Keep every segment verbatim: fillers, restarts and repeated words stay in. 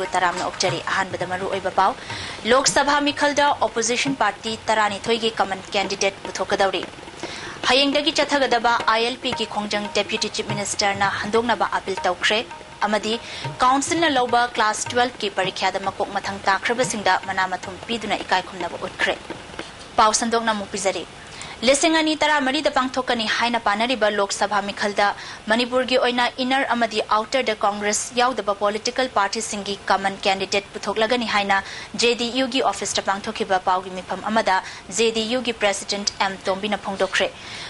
ꯇꯔꯥꯝꯅ ꯑꯣꯛꯆꯔꯤ꯫ ꯑꯍꯥꯟꯕꯗ ꯃꯔꯨ ꯑꯣꯏꯕ ꯄꯥꯎ꯫ Lok Sabha ꯃꯤꯈꯜꯗ opposition party ꯇꯔꯥꯅꯤꯊꯣꯏꯒꯤ common candidate ꯄꯨꯊꯣꯛꯀꯗꯧꯔꯤ꯫ ꯍꯌꯦꯡꯗꯒꯤ ꯆꯠꯊꯒꯗꯕ ILP ꯒꯤ ꯈꯣꯡꯖꯪ Deputy Chief Minister ꯅ ꯍꯟꯗꯣꯛꯅꯕ appeal ꯇꯧꯈ꯭ꯔꯦ ꯑꯃꯗꯤ council ꯅ ꯂꯧꯕ class twelve ꯀꯤ ꯄꯔꯤꯈ꯭ꯌꯥꯗ ꯃꯀꯣꯛ ꯃꯊꯪ ꯇꯥꯈ꯭ꯔꯕꯁꯤꯡꯗ ꯃꯅꯥ ꯃꯊꯨꯝ ꯄꯤꯗꯨꯅ ꯏꯀꯥꯏ ꯈꯨꯝꯅꯕ ꯎꯠꯈ꯭ꯔꯦ꯫ ꯄꯥꯎ ꯁꯟꯗꯣꯛꯅ ꯑꯃꯨꯛ ꯄꯤꯖꯔꯤ꯫ ꯂꯤꯁꯤꯡ ꯑꯅꯤ ꯇꯔꯥꯃꯔꯤꯗ ꯄꯥꯡꯊꯣꯛꯀꯅꯤ ꯍꯥꯏꯅ ꯄꯥꯅꯔꯤꯕ ꯂꯣꯛ ꯁꯚꯥ ꯃꯤꯈꯜꯗ ꯃꯅꯤꯄꯨꯔꯒꯤ ꯑꯣꯏꯅ inner ꯑꯃꯗꯤ outer ꯗ Congress ꯌꯥꯎꯗꯕ political party ꯁꯤꯡꯒꯤ common candidate ꯄꯨꯊꯣꯛꯂꯒꯅꯤ ꯍꯥꯏꯅ JDU ꯒꯤ office ꯇ ꯄꯥꯡꯊꯣꯛꯈꯤꯕ ꯄꯥꯎꯒꯤ ꯃꯤꯐꯝ ꯑꯃꯗ JDU ꯒꯤ President ꯑꯦꯝ ꯇꯣꯝꯕꯤꯅ ꯐꯣꯡꯗꯣꯛꯈ꯭ꯔꯦ꯫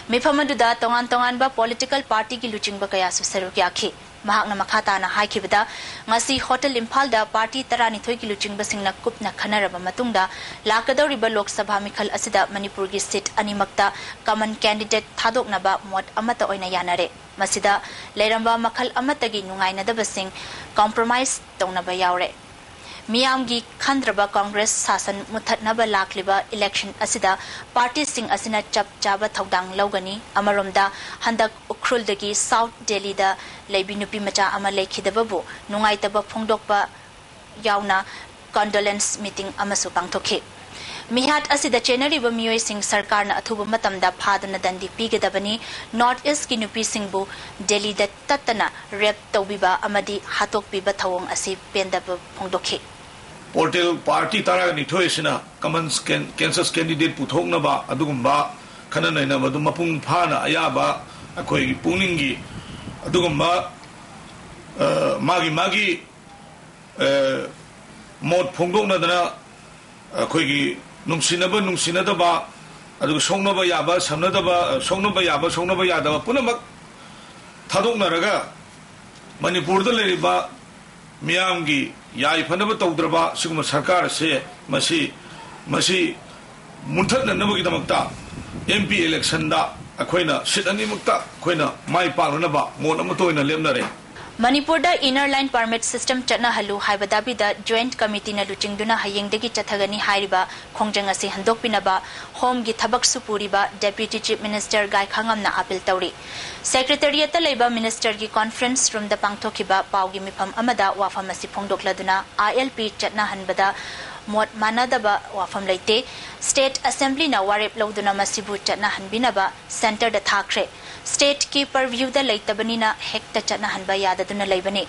ꯃꯤꯐꯝ ꯑꯗꯨꯗ ꯇꯣꯉꯥꯟ ꯇꯣꯉꯥꯟꯕ political party ꯒꯤ ꯂꯨꯆꯤꯡꯕ ꯀꯌꯥꯁꯨ ꯁꯔꯨꯛ ꯌꯥꯈꯤ꯫ ꯃꯍꯥꯛꯅ ꯃꯈꯥ ꯇꯥꯅ ꯍꯥꯏꯈꯤꯕꯗ, ꯉꯁꯤ Hotel ꯏꯝꯐꯥꯜꯗ party ꯇꯔꯥꯅꯤꯊꯣꯏꯒꯤ ꯂꯨꯆꯤꯡꯕꯁꯤꯡꯅ ꯀꯨꯞꯅ ꯈꯟꯅꯔꯕ ꯃꯇꯨꯡꯗ, ꯂꯥꯛꯀꯗꯧꯔꯤꯕ ꯂꯣꯛ ꯁꯚꯥ ꯃꯤꯈꯜ ꯑꯁꯤꯗ ꯃꯅꯤꯄꯨꯔꯒꯤ seat ꯑꯅꯤꯃꯛꯇ common candidate ꯊꯥꯗꯣꯛꯅꯕ ꯃꯣꯠ ꯑꯃꯠꯇ ꯑꯣꯏꯅ ꯌꯥꯅꯔꯦ꯫ ꯃꯁꯤꯗ ꯂꯩꯔꯝꯕ ꯃꯈꯜ ꯑꯃꯠꯇꯒꯤ ꯅꯨꯡꯉꯥꯏꯅꯗꯕꯁꯤꯡ compromise ꯇꯧꯅꯕ ꯌꯥꯎꯔꯦ꯫ ꯃꯤꯌꯥꯝꯒꯤ ꯈꯟꯗ꯭ꯔꯕ Congress ꯁꯥꯁꯟ ꯃꯨꯠꯊꯠꯅꯕ ꯂꯥꯛꯂꯤꯕ election ꯑꯁꯤꯗ party ꯁꯤꯡ ꯑꯁꯤꯅ ꯆꯞ ꯆꯥꯕ ꯊꯧꯗꯥꯡ ꯂꯧꯒꯅꯤ꯫ ꯑꯃꯔꯣꯝꯗ, ꯍꯟꯗꯛ ꯎꯈ꯭ꯔꯨꯜꯗꯒꯤ South ꯗꯦꯜꯂꯤꯗ ꯂꯩꯕꯤ ꯅꯨꯄꯤ ꯃꯆꯥ ꯑꯃ ꯂꯩꯈꯤꯗꯕꯕꯨ ꯅꯨꯡꯉꯥꯏꯇꯕ ꯐꯣꯡꯗꯣꯛꯄ ꯌꯥꯎꯅ condolence meeting ꯑꯃꯁꯨ ꯄꯥꯡꯊꯣꯛꯈꯤ꯫ ꯃꯤꯍꯥꯠ ꯑꯁꯤꯗ ꯆꯦꯟꯅꯔꯤꯕ ꯃꯤꯑꯣꯏꯁꯤꯡ ꯁꯔꯀꯥꯔꯅ ꯑꯊꯨꯕ ꯃꯇꯝꯗ ꯐꯥꯗꯨꯅ ꯗꯟꯗꯤ ꯄꯤꯒꯗꯕꯅꯤ꯫ North East ꯀꯤ ꯅꯨꯄꯤꯁꯤꯡꯕꯨ ꯗꯦꯜꯂꯤꯗ ꯇꯠꯇꯅ rape ꯇꯧꯕꯤꯕ ꯑꯃꯗꯤ ꯍꯥꯠꯇꯣꯛꯄꯤꯕ ꯊꯧꯑꯣꯡ ꯑꯁꯤ ꯄꯦꯟꯗꯕ ꯐꯣꯡꯗꯣꯛꯈꯤ꯫ Portal party ꯇꯔꯥꯅꯤꯊꯣꯏ ꯑꯁꯤꯅ common can-, census candidate ꯄꯨꯊꯣꯛꯅꯕ ꯑꯗꯨꯒꯨꯝꯕ ꯈꯟꯅ ꯅꯩꯅꯕꯗꯨ ꯃꯄꯨꯡ ꯐꯥꯅ ꯑꯌꯥꯕ ꯑꯩꯈꯣꯏꯒꯤ ꯄꯨꯛꯅꯤꯡꯒꯤ ꯑꯗꯨꯒꯨꯝꯕ, ꯑ, ꯃꯥꯒꯤ ꯃꯥꯒꯤ, ꯑ, ꯃꯣꯠ ꯐꯣꯡꯗꯣꯛꯅꯗꯅ ꯑꯩꯈꯣꯏꯒꯤ ꯅꯨꯡꯁꯤꯅꯕ ꯅꯨꯡꯁꯤꯅꯗꯕ, ꯑꯗꯨꯒ ꯁꯣꯛꯅꯕ ꯌꯥꯕ ꯁꯝꯅꯗꯕ, ꯁꯣꯛꯅꯕ ꯌꯥꯕ ꯁꯣꯛꯅꯕ ꯌꯥꯗꯕ ꯄꯨꯝꯅꯃꯛ ꯊꯥꯗꯣꯛꯅꯔꯒ ꯃꯅꯤꯄꯨꯔꯗ ꯂꯩꯔꯤꯕ ꯃꯤꯌꯥꯝꯒꯤ ꯌꯥꯏꯐꯅꯕ ꯇꯧꯗ꯭ꯔꯕ ꯁꯤꯒꯨꯝꯕ ꯁꯔꯀꯥꯔ ꯑꯁꯦ ꯃꯁꯤ, ꯃꯁꯤ ꯃꯨꯟꯊꯠꯅꯅꯕꯒꯤꯗꯃꯛꯇ MP election ꯗ ꯑꯩꯈꯣꯏꯅ seat ꯑꯅꯤꯃꯛꯇ ꯑꯩꯈꯣꯏꯅ ꯃꯥꯏ ꯄꯥꯛꯅꯅꯕ ꯃꯣꯠ ꯑꯃꯠꯇ ꯑꯣꯏꯅ ꯂꯦꯞꯅꯔꯦ꯫ ꯃꯅꯤꯄꯨꯔꯗ Inner Line Permit System ꯆꯠꯅꯍꯜꯂꯨ ꯍꯥꯏꯕ ꯗꯥꯕꯤꯗ Joint Committeeꯅ ꯂꯨꯆꯤꯡꯗꯨꯅ ꯍꯌꯦꯡꯗꯒꯤ ꯆꯠꯊꯒꯅꯤ ꯍꯥꯏꯔꯤꯕ ꯈꯣꯡꯖꯪ ꯑꯁꯤ ꯍꯟꯗꯣꯛꯄꯤꯅꯕ Homeꯒꯤ ꯊꯕꯛꯁꯨ ꯄꯨꯔꯤꯕ Deputy Chief Minister ꯒꯥꯏꯈꯥꯉꯝꯅ appeal ꯇꯧꯔꯤ꯫ Secretariatꯇ ꯂꯩꯕ Ministerꯒꯤ conference roomꯗ ꯄꯥꯡꯊꯣꯛꯈꯤꯕ ꯄꯥꯎꯒꯤ ꯃꯤꯐꯝ ꯑꯃꯗ ꯋꯥꯐꯝ ꯑꯁꯤ ꯐꯣꯡꯗꯣꯛꯂꯗꯨꯅ ILP ꯆꯠꯅꯍꯟꯕꯗ ꯃꯣꯠ ꯃꯥꯟꯅꯗꯕ ꯋꯥꯐꯝ ꯂꯩꯇꯦ꯫ State Assemblyꯅ ꯋꯥꯔꯦꯞ ꯂꯧꯗꯨꯅ ꯃꯁꯤꯕꯨ ꯆꯠꯅꯍꯟꯕꯤꯅꯕ Centreꯗ ꯊꯥꯈ꯭ꯔꯦ꯫ Stateꯀꯤ purviewꯗ ꯂꯩꯇꯕꯅꯤꯅ ꯍꯦꯛꯇ ꯆꯠꯅꯍꯟꯕ ꯌꯥꯗꯗꯨꯅ ꯂꯩꯕꯅꯤ꯫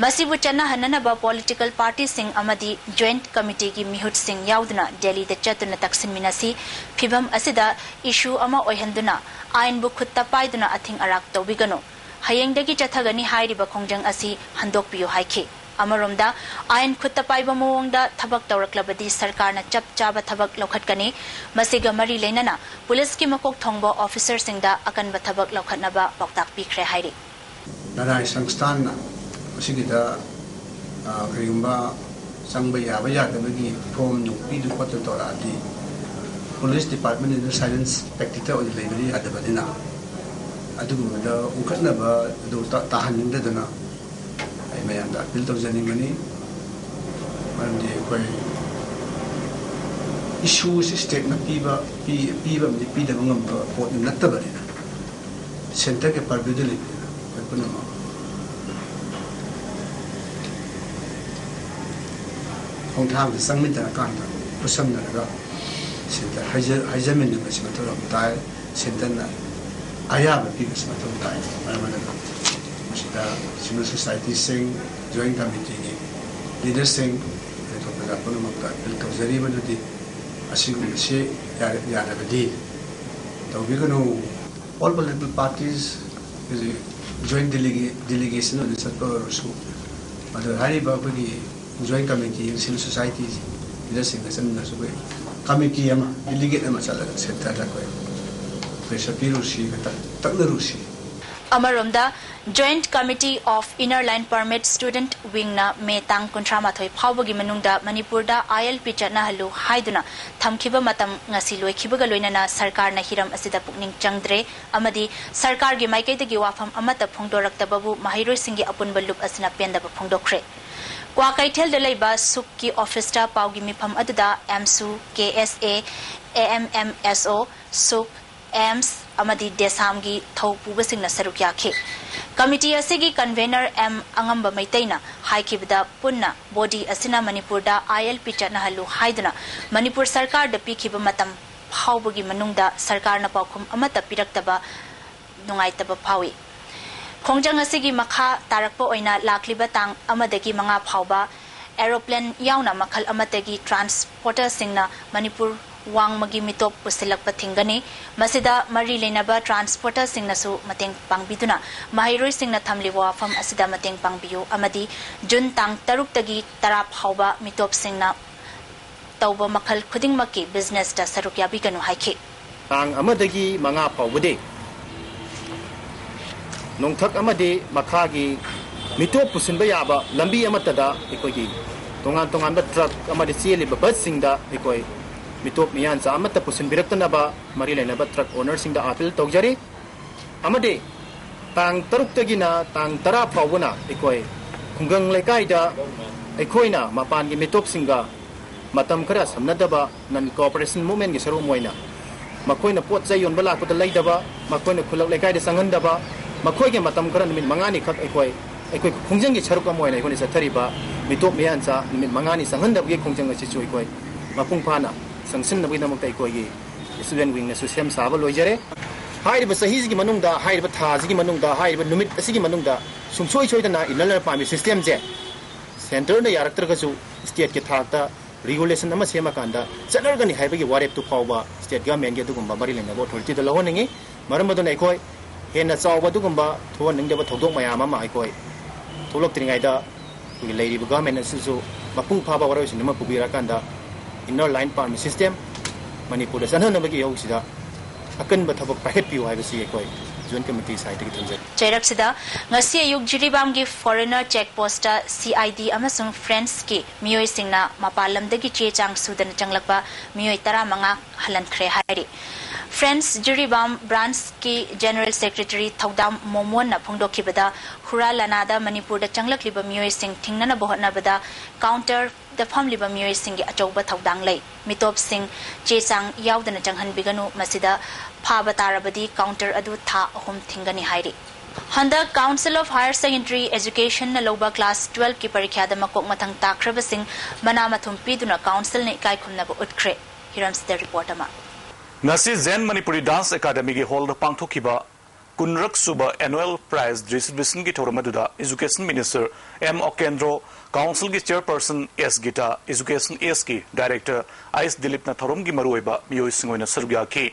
ꯃꯁꯤꯕꯨ ꯆꯠꯅꯍꯟꯅꯅꯕ political partyꯁꯤꯡ ꯑꯃꯗꯤ Joint Committeeꯒꯤ ꯃꯤꯍꯨꯠꯁꯤꯡ ꯌꯥꯎꯗꯨꯅ ꯗꯦꯜꯂꯤꯗ ꯆꯠꯇꯨꯅ ꯇꯛꯁꯤꯟꯃꯤꯟꯅꯁꯤ꯫ ꯐꯤꯚꯝ ꯑꯁꯤꯗ issue ꯑꯃ ꯑꯣꯏꯍꯟꯗꯨꯅ ꯑꯥꯏꯟꯕꯨ ꯈꯨꯠꯇ ꯄꯥꯏꯗꯨꯅ ꯑꯊꯤꯡ ꯑꯔꯥꯛ ꯇꯧꯕꯤꯒꯅꯨ꯫ ꯍꯌꯦꯡꯗꯒꯤ ꯆꯠꯊꯒꯅꯤ ꯍꯥꯏꯔꯤꯕ ꯈꯣꯡꯖꯪ ꯑꯁꯤ ꯍꯟꯗꯣꯛꯄꯤꯌꯨ ꯍꯥꯏꯈꯤ꯫ ꯑꯃꯔꯣꯝꯗ, ꯑꯥꯏꯟ ꯈꯨꯠꯇ ꯄꯥꯏꯕ ꯃꯑꯣꯡꯗ ꯊꯕꯛ ꯇꯧꯔꯛꯂꯕꯗꯤ ꯁꯔꯀꯥꯔꯅ ꯆꯞ ꯆꯥꯕ ꯊꯕꯛ ꯂꯧꯈꯠꯀꯅꯤ꯫ ꯃꯁꯤꯒ ꯃꯔꯤ ꯂꯩꯅꯅ ꯄꯨꯂꯤꯁꯀꯤ ꯃꯀꯣꯛ ꯊꯣꯡꯕ officerꯁꯤꯡꯗ ꯑꯀꯟꯕ ꯊꯕꯛ ꯂꯧꯈꯠꯅꯕ ꯄꯥꯎꯇꯥꯛ ꯄꯤꯈ꯭ꯔꯦ ꯍꯥꯏꯔꯤ꯫ ꯅꯔꯥꯏ ꯁꯪꯁꯊꯥꯟꯅ ꯃꯁꯤꯒꯤꯗ, ꯑ, ꯀꯔꯤꯒꯨꯝꯕ ꯆꯪꯕ ꯌꯥꯕ ꯌꯥꯗꯕꯒꯤ form ꯅꯨꯡ ꯄꯤꯗꯅ ꯈꯣꯠꯇꯅ ꯇꯧꯔꯛꯑꯗꯤ, police departmentꯅ silence practiceꯇ ꯑꯣꯏꯅ ꯂꯩꯕꯗꯤ ꯌꯥꯗꯕꯅꯤꯅ, ꯑꯗꯨꯒꯨꯝꯕꯗ ꯎꯪꯈꯠꯅꯕ ꯑꯗꯨ ꯇꯥ-, ꯇꯥꯍꯟꯅꯤꯡꯗꯗꯅ ꯑꯩ ꯃꯌꯥꯝꯗ appeal ꯇꯧꯖꯅꯤꯡꯕꯅꯤ꯫ ꯃꯔꯝꯗꯤ ꯑꯩꯈꯣꯏ issue ꯑꯁꯤ stateꯅ ꯄꯤꯕ, ꯄꯤ-, ꯄꯤꯕ ꯑꯃꯗꯤ ꯄꯤꯗꯕ ꯉꯝꯕ ꯄꯣꯠ ꯅꯠꯇꯕꯅꯤꯅ, centreꯒꯤ purviewꯗ ꯂꯩꯕꯅꯤꯅ ꯑꯩꯈꯣꯏ ꯄꯨꯝꯅꯃꯛ ꯈꯣꯡꯊꯥꯡꯗ ꯆꯪꯃꯤꯟꯅꯔꯀꯥꯟꯗ ꯈꯨꯠꯁꯝꯅꯔꯒ centre ꯍꯥꯏꯖ-, ꯍꯥꯏꯖꯃꯤꯟꯅꯕꯁꯤ ꯃꯊꯧ ꯌꯥꯝ ꯇꯥꯏ꯫ Centreꯅ ꯑꯌꯥꯕ ꯄꯤꯕꯁꯤ ꯃꯊꯧ ꯇꯥꯏ꯫ ꯃꯔꯝ ꯑꯗꯨꯅ ꯃꯁꯤꯗ civil societyꯁꯤꯡ, Joint Committeeꯒꯤ leaderꯁꯤꯡ, ꯑꯗꯩ ꯄ꯭ꯔꯖꯥ ꯄꯨꯝꯅꯃꯛꯇ appeal ꯇꯧꯖꯔꯤꯕꯗꯨꯗꯤ ꯑꯁꯤꯒꯨꯝꯕꯁꯤ ꯌꯥꯔ-, ꯌꯥꯔꯕꯗꯤ ꯇꯧꯕꯤꯒꯅꯨ꯫ All political parties ꯍꯧꯖꯤꯛ joint delega-, delegation ꯑꯣꯏꯅ ꯆꯠꯄ ꯑꯣꯏꯔꯁꯨ, ꯑꯗꯨ ꯍꯥꯏꯔꯤꯕ ꯑꯩꯈꯣꯏꯒꯤ Joint Committee, civil society leaderꯁꯤꯡꯒ ꯆꯠꯃꯤꯟꯅꯔꯁꯨ ꯑꯩꯈꯣꯏ committee ꯑꯃ, delegate ꯑꯃ ꯆꯠꯂꯒ centreꯗ ꯑꯩꯈꯣꯏ pressure ꯄꯤꯔꯨꯁꯤ, ꯇꯛ-, ꯇꯛꯅꯔꯨꯁꯤ꯫ ꯑꯃꯔꯣꯝꯗ, Joint Committee of Inner Line Permit Student Wingꯅ ꯃꯦ ꯇꯥꯡ ꯀꯨꯟꯊ꯭ꯔꯥ ꯃꯥꯊꯣꯏ ꯐꯥꯎꯕꯒꯤ ꯃꯅꯨꯡꯗ ꯃꯅꯤꯄꯨꯔꯗ ILP ꯆꯠꯅꯍꯜꯂꯨ ꯍꯥꯏꯗꯨꯅ ꯊꯝꯈꯤꯕ ꯃꯇꯝ ꯉꯁꯤ ꯂꯣꯏꯈꯤꯕꯒ ꯂꯣꯏꯅꯅ ꯁꯔꯀꯥꯔꯅ ꯍꯤꯔꯝ ꯑꯁꯤꯗ ꯄꯨꯛꯅꯤꯡ ꯆꯪꯗ꯭ꯔꯦ ꯑꯃꯗꯤ ꯁꯔꯀꯥꯔꯒꯤ ꯃꯥꯏꯀꯩꯗꯒꯤ ꯋꯥꯐꯝ ꯑꯃꯠꯇ ꯐꯣꯡꯗꯣꯔꯛꯇꯕꯕꯨ ꯃꯍꯩꯔꯣꯏꯁꯤꯡꯒꯤ ꯑꯄꯨꯟꯕ ꯂꯨꯞ ꯑꯁꯤꯅ ꯄꯦꯟꯗꯕ ꯐꯣꯡꯗꯣꯛꯈ꯭ꯔꯦ꯫ ꯀ꯭ꯋꯥꯀꯩꯊꯦꯜꯗ ꯂꯩꯕ ꯁꯨꯛꯀꯤ ꯑꯣꯐꯤꯁꯇ ꯄꯥꯎꯒꯤ ꯃꯤꯐꯝ ꯑꯗꯨꯗ ꯑꯦꯝꯁꯨ, KSA, AMMSO, ꯁꯨꯛ, ꯑꯦꯝꯁ ꯑꯃꯗꯤ ꯗꯦꯁꯥꯝꯒꯤ ꯊꯧ ꯄꯨꯕꯁꯤꯡꯅ ꯁꯔꯨꯛ ꯌꯥꯈꯤ꯫ ꯀꯃꯤꯇꯤ ꯑꯁꯤꯒꯤ convener ꯑꯦꯝ ꯑꯉꯝꯕ ꯃꯩꯇꯩꯅ ꯍꯥꯏꯈꯤꯕꯗ, ꯄꯨꯟꯅ body ꯑꯁꯤꯅ ꯃꯅꯤꯄꯨꯔꯗ ILP ꯆꯠꯅꯍꯜꯂꯨ ꯍꯥꯏꯗꯨꯅ ꯃꯅꯤꯄꯨꯔ ꯁꯔꯀꯥꯔꯗ ꯄꯤꯈꯤꯕ ꯃꯇꯝ ꯐꯥꯎꯕꯒꯤ ꯃꯅꯨꯡꯗ ꯁꯔꯀꯥꯔꯅ ꯄꯥꯎꯈꯨꯝ ꯑꯃꯠꯇ ꯄꯤꯔꯛꯇꯕ ꯅꯨꯡꯉꯥꯏꯇꯕ ꯐꯥꯎꯏ꯫ ꯈꯣꯡꯖꯪ ꯑꯁꯤꯒꯤ ꯃꯈꯥ ꯇꯥꯔꯛꯄ ꯑꯣꯏꯅ ꯂꯥꯛꯂꯤꯕ ꯇꯥꯡ ꯑꯃꯗꯒꯤ ꯃꯉꯥ ꯐꯥꯎꯕ aeroplane ꯌꯥꯎꯅ ꯃꯈꯜ ꯑꯃꯠꯇꯒꯤ transporterꯁꯤꯡꯅ ꯃꯅꯤꯄꯨꯔ ꯋꯥꯡꯃꯒꯤ ꯃꯤꯇꯣꯞ ꯄꯨꯁꯤꯜꯂꯛꯄ ꯊꯤꯡꯒꯅꯤ꯫ ꯃꯁꯤꯗ ꯃꯔꯤ ꯂꯩꯅꯕ transporterꯁꯤꯡꯅꯁꯨ ꯃꯇꯦꯡ ꯄꯥꯡꯕꯤꯗꯨꯅ ꯃꯍꯩꯔꯣꯏꯁꯤꯡꯅ ꯊꯝꯂꯤꯕ ꯋꯥꯐꯝ ꯑꯁꯤꯗ ꯃꯇꯦꯡ ꯄꯥꯡꯕꯤꯌꯨ ꯑꯃꯗꯤ ꯖꯨꯟ ꯇꯥꯡ ꯇꯔꯨꯛꯇꯒꯤ ꯇꯔꯥ ꯐꯥꯎꯕ ꯃꯤꯇꯣꯞꯁꯤꯡꯅ ꯇꯧꯕ ꯃꯈꯜ ꯈꯨꯗꯤꯡꯃꯛꯀꯤ businessꯇ ꯁꯔꯨꯛ ꯌꯥꯕꯤꯒꯅꯨ ꯍꯥꯏꯈꯤ꯫ ꯇꯥꯡ ꯑꯃꯗꯒꯤ ꯃꯉꯥ ꯐꯥꯎꯕꯗꯤ ꯅꯣꯡꯊꯛ ꯑꯃꯗꯤ ꯃꯈꯥꯒꯤ ꯃꯤꯇꯣꯞ ꯄꯨꯁꯤꯟꯕ ꯌꯥꯕ ꯂꯝꯕꯤ ꯑꯃꯠꯇꯗ ꯑꯩꯈꯣꯏꯒꯤ ꯇꯣꯉꯥꯟ ꯇꯣꯉꯥꯟꯕ truck ꯑꯃꯗꯤ ꯆꯦꯜꯂꯤꯕ busꯁꯤꯡꯗ ꯑꯩꯈꯣꯏ ꯃꯤꯇꯣꯞ ꯃꯤꯌꯥꯟꯆꯥ ꯑꯃꯠꯇ ꯄꯨꯁꯤꯟꯕꯤꯔꯛꯇꯅꯕ ꯃꯔꯤ ꯂꯩꯅꯕ truck ownerꯁꯤꯡꯗ appeal ꯇꯧꯖꯔꯤ꯫ ꯑꯃꯗꯤ ꯇꯥꯡ ꯇꯔꯨꯛꯇꯒꯤꯅ ꯇꯥꯡ ꯇꯔꯥ ꯐꯥꯎꯕꯅ ꯑꯩꯈꯣꯏ ꯈꯨꯡꯒꯪ ꯂꯩꯀꯥꯏꯗ ꯑꯩꯈꯣꯏꯅ ꯃꯄꯥꯟꯒꯤ ꯃꯤꯇꯣꯞꯁꯤꯡꯒ ꯃꯇꯝ ꯈꯔ ꯁꯝꯅꯗꯕ non cooperation movementꯀꯤ ꯁꯔꯨꯛ ꯑꯃ ꯑꯣꯏꯅ ꯃꯈꯣꯏꯅ ꯄꯣꯠ ꯆꯩ ꯌꯣꯟꯕ ꯂꯥꯛꯄꯗ ꯂꯩꯗꯕ, ꯃꯈꯣꯏꯅ ꯈꯨꯜꯂꯛ ꯂꯩꯀꯥꯏꯗ ꯆꯪꯍꯟꯗꯕ, ꯃꯈꯣꯏꯒꯤ ꯃꯇꯝ ꯈꯔ ꯅꯨꯃꯤꯠ ꯃꯉꯥꯅꯤꯈꯛ ꯑꯩꯈꯣꯏ, ꯑꯩꯈꯣꯏ ꯈꯣꯡꯖꯪꯒꯤ ꯁꯔꯨꯛ ꯑꯃ ꯑꯣꯏꯅ ꯑꯩꯈꯣꯏꯅ ꯆꯠꯊꯔꯤꯕ ꯃꯤꯇꯣꯞ ꯃꯤꯌꯥꯟꯆꯥ ꯅꯨꯃꯤꯠ ꯃꯉꯥꯅꯤ ꯆꯪꯍꯟꯗꯕꯒꯤ ꯈꯣꯡꯖꯪ ꯑꯁꯤꯁꯨ ꯑꯩꯈꯣꯏ ꯃꯄꯨꯡ ꯐꯥꯅ ꯆꯪꯁꯤꯟꯅꯕꯒꯤꯗꯃꯛꯇ ꯑꯩꯈꯣꯏꯒꯤ student wingꯅꯁꯨ ꯁꯦꯝ ꯁꯥꯕ ꯂꯣꯏꯖꯔꯦ꯫ ꯍꯥꯏꯔꯤꯕ ꯆꯍꯤꯁꯤꯒꯤ ꯃꯅꯨꯡꯗ, ꯍꯥꯏꯔꯤꯕ ꯊꯥꯁꯤꯒꯤ ꯃꯅꯨꯡꯗ, ꯍꯥꯏꯔꯤꯕ ꯅꯨꯃꯤꯠ ꯑꯁꯤꯒꯤ ꯃꯅꯨꯡꯗ ꯁꯨꯡꯁꯣꯏ ꯁꯣꯏꯗꯅ inner line permit systemꯁꯦ centreꯅ ꯌꯥꯔꯛꯇ꯭ꯔꯒꯁꯨ stateꯀꯤ ꯊꯥꯛꯇ regulation ꯑꯃ ꯁꯦꯝꯃꯀꯥꯟꯗ ꯆꯠꯅꯔꯒꯅꯤ ꯍꯥꯏꯕꯒꯤ ꯋꯥꯔꯦꯞꯇꯨ ꯐꯥꯎꯕ state governmentꯀꯤ ꯑꯗꯨꯒꯨꯝꯕ ꯃꯔꯤ ꯂꯩꯅꯕ authorityꯗ ꯂꯧꯍꯟꯅꯤꯡꯉꯤ꯫ ꯃꯔꯝ ꯑꯗꯨꯅ ꯑꯩꯈꯣꯏ ꯍꯦꯟꯅ ꯆꯥꯎꯕ ꯑꯗꯨꯒꯨꯝꯕ ꯊꯣꯛꯍꯟꯅꯤꯡꯗꯕ ꯊꯧꯗꯣꯛ ꯃꯌꯥꯝ ꯑꯃ ꯑꯩꯈꯣꯏ ꯊꯣꯛꯂꯛꯇ꯭ꯔꯤꯉꯩꯗ ꯑꯩꯈꯣꯏꯒꯤ ꯂꯩꯔꯤꯕ government ꯑꯁꯤꯁꯨ ꯃꯄꯨꯡ ꯐꯥꯕ ꯋꯥꯔꯣꯏꯁꯤꯟ ꯑꯃ ꯄꯨꯕꯤꯔꯀꯥꯟꯗ inner line permit system ꯃꯅꯤꯄꯨꯔꯗ ꯆꯠꯍꯟꯅꯕꯒꯤ ꯏꯍꯧꯁꯤꯗ ꯑꯀꯟꯕ ꯊꯕꯛ ꯄꯥꯏꯈꯠꯄꯤꯌꯨ ꯍꯥꯏꯕꯁꯤ ꯑꯩꯈꯣꯏ Joint Committee side ꯗꯒꯤ ꯊꯝꯖꯔꯤ꯫ ꯆꯩꯔꯛꯁꯤꯗ ꯉꯁꯤ ꯑꯌꯨꯛ ꯖꯤꯔꯤꯕꯥꯝꯒꯤ foreigner check post ꯇ C I D ꯑꯃꯁꯨꯡ French ꯀꯤ ꯃꯤꯑꯣꯏꯁꯤꯡꯅ ꯃꯄꯥꯟ ꯂꯝꯗꯒꯤ ꯆꯦ ꯆꯥꯡ ꯁꯨꯗꯅ ꯆꯪꯂꯛꯄ ꯃꯤꯑꯣꯏ ꯇꯔꯥꯃꯉꯥ ꯍꯜꯍꯟꯈ꯭ꯔꯦ ꯍꯥꯏꯔꯤ꯫ French ꯖꯤꯔꯤꯕꯥꯝ branch ꯀꯤ General Secretary ꯊꯧꯗꯥꯝ ꯃꯣꯃꯣꯟꯅ ꯐꯣꯡꯗꯣꯛꯈꯤꯕꯗ, ꯍꯨꯔꯥ ꯂꯥꯅꯥꯗ ꯃꯅꯤꯄꯨꯔꯗ ꯆꯪꯂꯛꯂꯤꯕ ꯃꯤꯑꯣꯏꯁꯤꯡ ꯊꯤꯡꯅꯅꯕ ꯍꯣꯠꯅꯕꯗ counter ꯗ ꯐꯝꯂꯤꯕ ꯃꯤꯑꯣꯏꯁꯤꯡꯒꯤ ꯑꯆꯧꯕ ꯊꯧꯗꯥꯡ ꯂꯩ꯫ ꯃꯤꯇꯣꯞꯁꯤꯡ ꯆꯦ ꯆꯥꯡ ꯌꯥꯎꯗꯅ ꯆꯪꯍꯟꯕꯤꯒꯅꯨ꯫ ꯃꯁꯤꯗ ꯐꯥꯕ ꯇꯥꯔꯕꯗꯤ counter ꯑꯗꯨ ꯊꯥ ꯑꯍꯨꯝ ꯊꯤꯡꯒꯅꯤ ꯍꯥꯏꯔꯤ꯫ ꯍꯟꯗꯛ Council of Higher Secondary Education ꯅ ꯂꯧꯕ class twelve ꯀꯤ ꯄꯔꯤꯈ꯭ꯌꯥꯗ ꯃꯀꯣꯛ ꯃꯊꯪ ꯇꯥꯈ꯭ꯔꯕꯁꯤꯡ ꯃꯅꯥ ꯃꯊꯨꯝ ꯄꯤꯗꯨꯅ council ꯅ ꯏꯀꯥꯏ ꯈꯨꯝꯅꯕ ꯎꯠꯈ꯭ꯔꯦ꯫ ꯍꯤꯔꯝꯁꯤꯗ report ꯑꯃ꯫ ꯉꯁꯤ Zen Manipuri Dance Academy ꯒꯤ hall ꯗ ꯄꯥꯡꯊꯣꯛꯈꯤꯕ ꯀꯨꯟꯔꯛ ꯁꯨꯕ annual prize distribution ꯒꯤ ꯊꯧꯔꯝ ꯑꯗꯨꯗ Education Minister M ꯎꯀꯦꯟꯗ꯭ꯔꯣ, council ꯒꯤ chairperson S guitar, Education S ꯀꯤ director ꯑꯩꯁ ꯗꯤꯂꯤꯞꯅ ꯊꯧꯔꯝꯒꯤ ꯃꯔꯨꯑꯣꯏꯕ ꯃꯤꯑꯣꯏꯁꯤꯡ ꯑꯣꯏꯅ ꯁꯔꯨꯛ ꯌꯥꯈꯤ꯫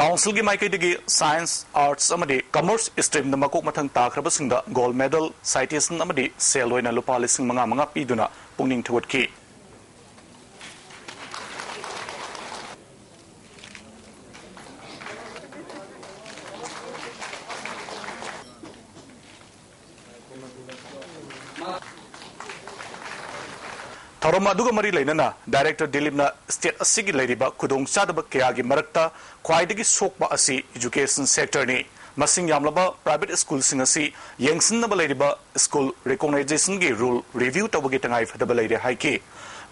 Council ꯒꯤ ꯃꯥꯏꯀꯩꯗꯒꯤ science, arts ꯑꯃꯗꯤ commerce stream ꯗ ꯃꯀꯣꯛ ꯃꯊꯪ ꯇꯥꯈ꯭ꯔꯕꯁꯤꯡꯗ gold medal, citation ꯑꯃꯗꯤ ꯁꯦꯜ ꯑꯣꯏꯅ ꯂꯨꯄꯥ ꯂꯤꯁꯤꯡ ꯃꯉꯥ ꯃꯉꯥ ꯄꯤꯗꯨꯅ ꯄꯨꯛꯅꯤꯡ ꯊꯧꯒꯠꯈꯤ꯫ ꯊꯧꯔꯝ ꯑꯗꯨꯒ ꯃꯔꯤ ꯂꯩꯅꯅ director ꯗꯤꯂꯤꯞꯅ state ꯑꯁꯤꯒꯤ ꯂꯩꯔꯤꯕ ꯈꯨꯗꯣꯡꯆꯥꯗꯕ ꯀꯌꯥꯒꯤ ꯃꯔꯛꯇ ꯈ꯭ꯋꯥꯏꯗꯒꯤ ꯁꯣꯛꯄ ꯑꯁꯤ education sector ꯅꯤ꯫ ꯃꯁꯤꯡ ꯌꯥꯝꯂꯕ private school ꯁꯤꯡ ꯑꯁꯤ ꯌꯦꯡꯁꯤꯟꯅꯕ ꯂꯩꯔꯤꯕ school recognition ꯒꯤ rule review ꯇꯧꯕꯒꯤ ꯇꯉꯥꯏ ꯐꯗꯕ ꯂꯩꯔꯦ ꯍꯥꯏꯈꯤ꯫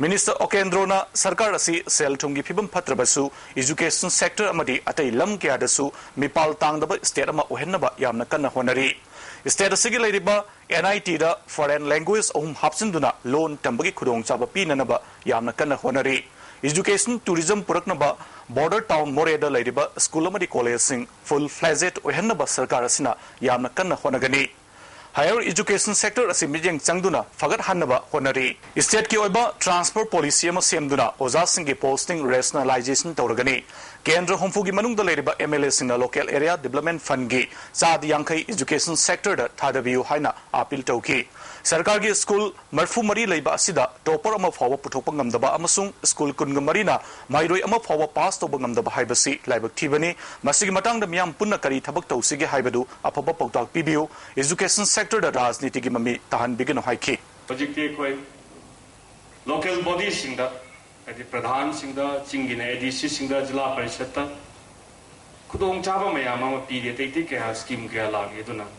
Minister ꯎꯀꯦꯟꯗ꯭ꯔꯣꯅ ꯁꯔꯀꯥꯔ ꯑꯁꯤ ꯁꯦꯜ ꯊꯨꯝꯒꯤ ꯐꯤꯕꯝ ꯐꯠꯇ꯭ꯔꯕꯁꯨ education sector ꯑꯃꯗꯤ ꯑꯇꯩ ꯂꯝ ꯀꯌꯥꯗꯁꯨ ꯃꯤꯄꯥꯜ ꯇꯥꯡꯗꯕ state ꯑꯃ ꯑꯣꯏꯍꯟꯅꯕ ꯌꯥꯝꯅ ꯀꯟꯅ ꯍꯣꯠꯅꯔꯤ꯫ State ꯑꯁꯤꯒꯤ ꯂꯩꯔꯤꯕ N I T the foreign language ꯑꯍꯨꯝ ꯍꯥꯞꯆꯤꯟꯗꯨꯅ ꯂꯣꯟ ꯇꯝꯕꯒꯤ ꯈꯨꯗꯣꯡꯆꯥꯕ ꯄꯤꯅꯅꯕ ꯌꯥꯝꯅ ꯀꯟꯅ ꯍꯣꯠꯅꯔꯤ꯫ Education tourism ꯄꯨꯔꯛꯅꯕ border town ꯃꯣꯔꯦꯗ ꯂꯩꯔꯤꯕ school ꯑꯃꯗꯤ college ꯁꯤꯡ full fledged ꯑꯣꯏꯍꯟꯅꯕ ꯁꯔꯀꯥꯔ ꯑꯁꯤꯅ ꯌꯥꯝꯅ ꯀꯟꯅ ꯍꯣꯠꯅꯒꯅꯤ꯫ Higher education sector ꯑꯁꯤ ꯃꯤꯠꯌꯦꯡ ꯆꯪꯗꯨꯅ ꯐꯒꯠꯍꯟꯅꯕ ꯍꯣꯠꯅꯔꯤ꯫ State ꯀꯤ ꯑꯣꯏꯕ transfer policy ꯑꯃ ꯁꯦꯝꯗꯨꯅ ꯑꯣꯖꯥꯁꯤꯡꯒꯤ posting rationalization ꯇꯧꯔꯒꯅꯤ꯫ ꯀꯦꯟꯗ꯭ꯔ ꯍꯨꯝꯐꯨꯒꯤ ꯃꯅꯨꯡꯗ ꯂꯩꯔꯤꯕ M L A ꯁꯤꯡꯅ local area development fund ꯒꯤ ꯆꯥꯗ ꯌꯥꯡꯈꯩ education sector ꯗ ꯊꯥꯗꯕꯤꯌꯨ ꯍꯥꯏꯅ appeal ꯇꯧꯈꯤ꯫ ꯁꯔꯀꯥꯔꯒꯤ ꯁ꯭ꯀꯨꯜ ꯃꯔꯤꯐꯨ ꯃꯔꯤ ꯂꯩꯕ ꯑꯁꯤꯗ ꯇꯣꯄꯔ ꯑꯃ ꯐꯥꯎꯕ ꯄꯨꯊꯣꯛꯄ ꯉꯝꯗꯕ ꯑꯃꯁꯨꯡ ꯁ꯭ꯀꯨꯜ ꯀꯨꯟꯒ ꯃꯔꯤꯅ ꯃꯍꯩꯔꯣꯏ ꯑꯃ ꯐꯥꯎꯕ ꯄꯥꯁ ꯇꯧꯕ ꯉꯝꯗꯕ ꯍꯥꯏꯕꯁꯤ ꯂꯥꯏꯕꯛ ꯊꯤꯕꯅꯤ꯫ ꯃꯁꯤꯒꯤ ꯃꯇꯥꯡꯗ ꯃꯤꯌꯥꯝ ꯄꯨꯟꯅ ꯀꯔꯤ ꯊꯕꯛ ꯇꯧꯁꯤꯒꯦ ꯍꯥꯏꯕꯗꯨ ꯑꯐꯕ ꯄꯥꯎꯇꯥꯛ ꯄꯤꯕꯤꯌꯨ꯫ Education sector ꯗ ꯔꯥꯖꯅꯤꯇꯤꯒꯤ ꯃꯃꯤ ꯇꯥꯍꯟꯕꯤꯒꯅꯨ ꯍꯥꯏꯈꯤ꯫ ꯍꯧꯖꯤꯛꯇꯤ ꯑꯩꯈꯣꯏ local body ꯁꯤꯡꯗ, ꯍꯥꯏꯗꯤ ꯄ꯭ꯔꯙꯥꯟꯁꯤꯡꯗ, ꯆꯤꯡꯒꯤꯅ ꯑꯦ ꯗꯤ ꯁꯤꯁꯤꯡꯗ, ꯖꯤꯂꯥ ꯄꯔꯤꯁꯠꯇ ꯈꯨꯗꯣꯡꯆꯥꯕ ꯃꯌꯥꯝ ꯑꯃ ꯄꯤꯔꯤ꯫ ꯑꯇꯩ ꯑꯇꯩ ꯀꯌꯥ, ꯁ꯭ꯀꯤꯝ ꯀꯌꯥ ꯂꯥꯛꯏ꯫ ꯑꯗꯨꯅ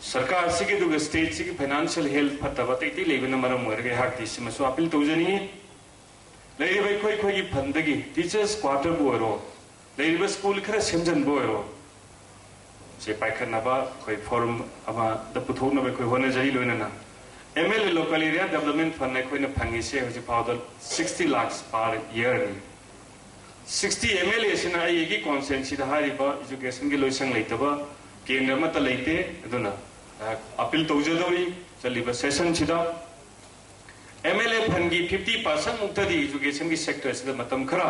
ꯁꯔꯀꯥꯔꯁꯤꯒꯤ ꯑꯗꯨꯒ ꯁ꯭ꯇꯦꯠꯁꯤꯒꯤ ꯐꯥꯏꯅꯥꯟꯁꯤꯌꯦꯜ ꯍꯦꯜꯊ ꯐꯠꯇꯕ ꯑꯇꯩ ꯑꯇꯩ ꯂꯩꯕꯅ ꯃꯔꯝ ꯑꯣꯏꯔꯒ ꯑꯩꯍꯥꯛꯇꯤ ꯁꯤꯃꯁꯨ ꯑꯄꯤꯜ ꯇꯧꯖꯅꯤꯡꯏ꯫ ꯂꯩꯔꯤꯕ ꯑꯩꯈꯣꯏ, ꯑꯩꯈꯣꯏꯒꯤ ꯐꯟꯗꯒꯤ ꯇꯤꯆꯔꯁ ꯀ꯭ꯋꯥꯇꯔꯕꯨ ꯑꯣꯏꯔꯣ, ꯂꯩꯔꯤꯕ ꯁ꯭ꯀꯨꯜ ꯈꯔ ꯁꯦꯝꯖꯤꯟꯕ ꯑꯣꯏꯔꯣ, ꯁꯦ ꯄꯥꯏꯈꯠꯅꯕ ꯑꯩꯈꯣꯏ ꯐꯣꯔꯝ ꯑꯃꯗ ꯄꯨꯊꯣꯛꯅꯕ ꯑꯩꯈꯣꯏ ꯍꯣꯠꯅꯖꯔꯤ꯫ ꯂꯣꯏꯅꯅ M L A local area development fund ꯑꯩꯈꯣꯏꯅ ꯐꯪꯉꯤꯁꯦ ꯍꯧꯖꯤꯛ ꯐꯥꯎꯗ sixty lakhs per year ꯅꯤ꯫ Sixty ꯑꯦꯝ ꯑꯦꯜ ꯑꯦꯁꯤꯅ ꯑꯩꯒꯤ ꯀꯣꯟꯁꯇꯤꯇ꯭ꯋꯦꯟꯁꯤꯗ ꯍꯥꯏꯔꯤꯕ ꯏꯖꯨꯀꯦꯁꯟꯒꯤ ꯂꯣꯏꯁꯪ ꯂꯩꯇꯕ ꯀꯦꯟꯗ꯭ꯔ ꯑꯃꯠꯇ ꯂꯩꯇꯦ꯫ ꯑꯗꯨꯅ ꯑꯄꯤꯜ ꯇꯧꯖꯗꯧꯔꯤ ꯆꯠꯂꯤꯕ ꯁꯦꯁꯟꯁꯤꯗ ꯑꯦꯝ ꯑꯦꯜ ꯑꯦ ꯐꯟꯒꯤ fifty percent ꯃꯨꯛꯇꯗꯤ ꯏꯖꯨꯀꯦꯁꯟꯒꯤ ꯁꯦꯛꯇꯔꯁꯤꯗ ꯃꯇꯝ ꯈꯔ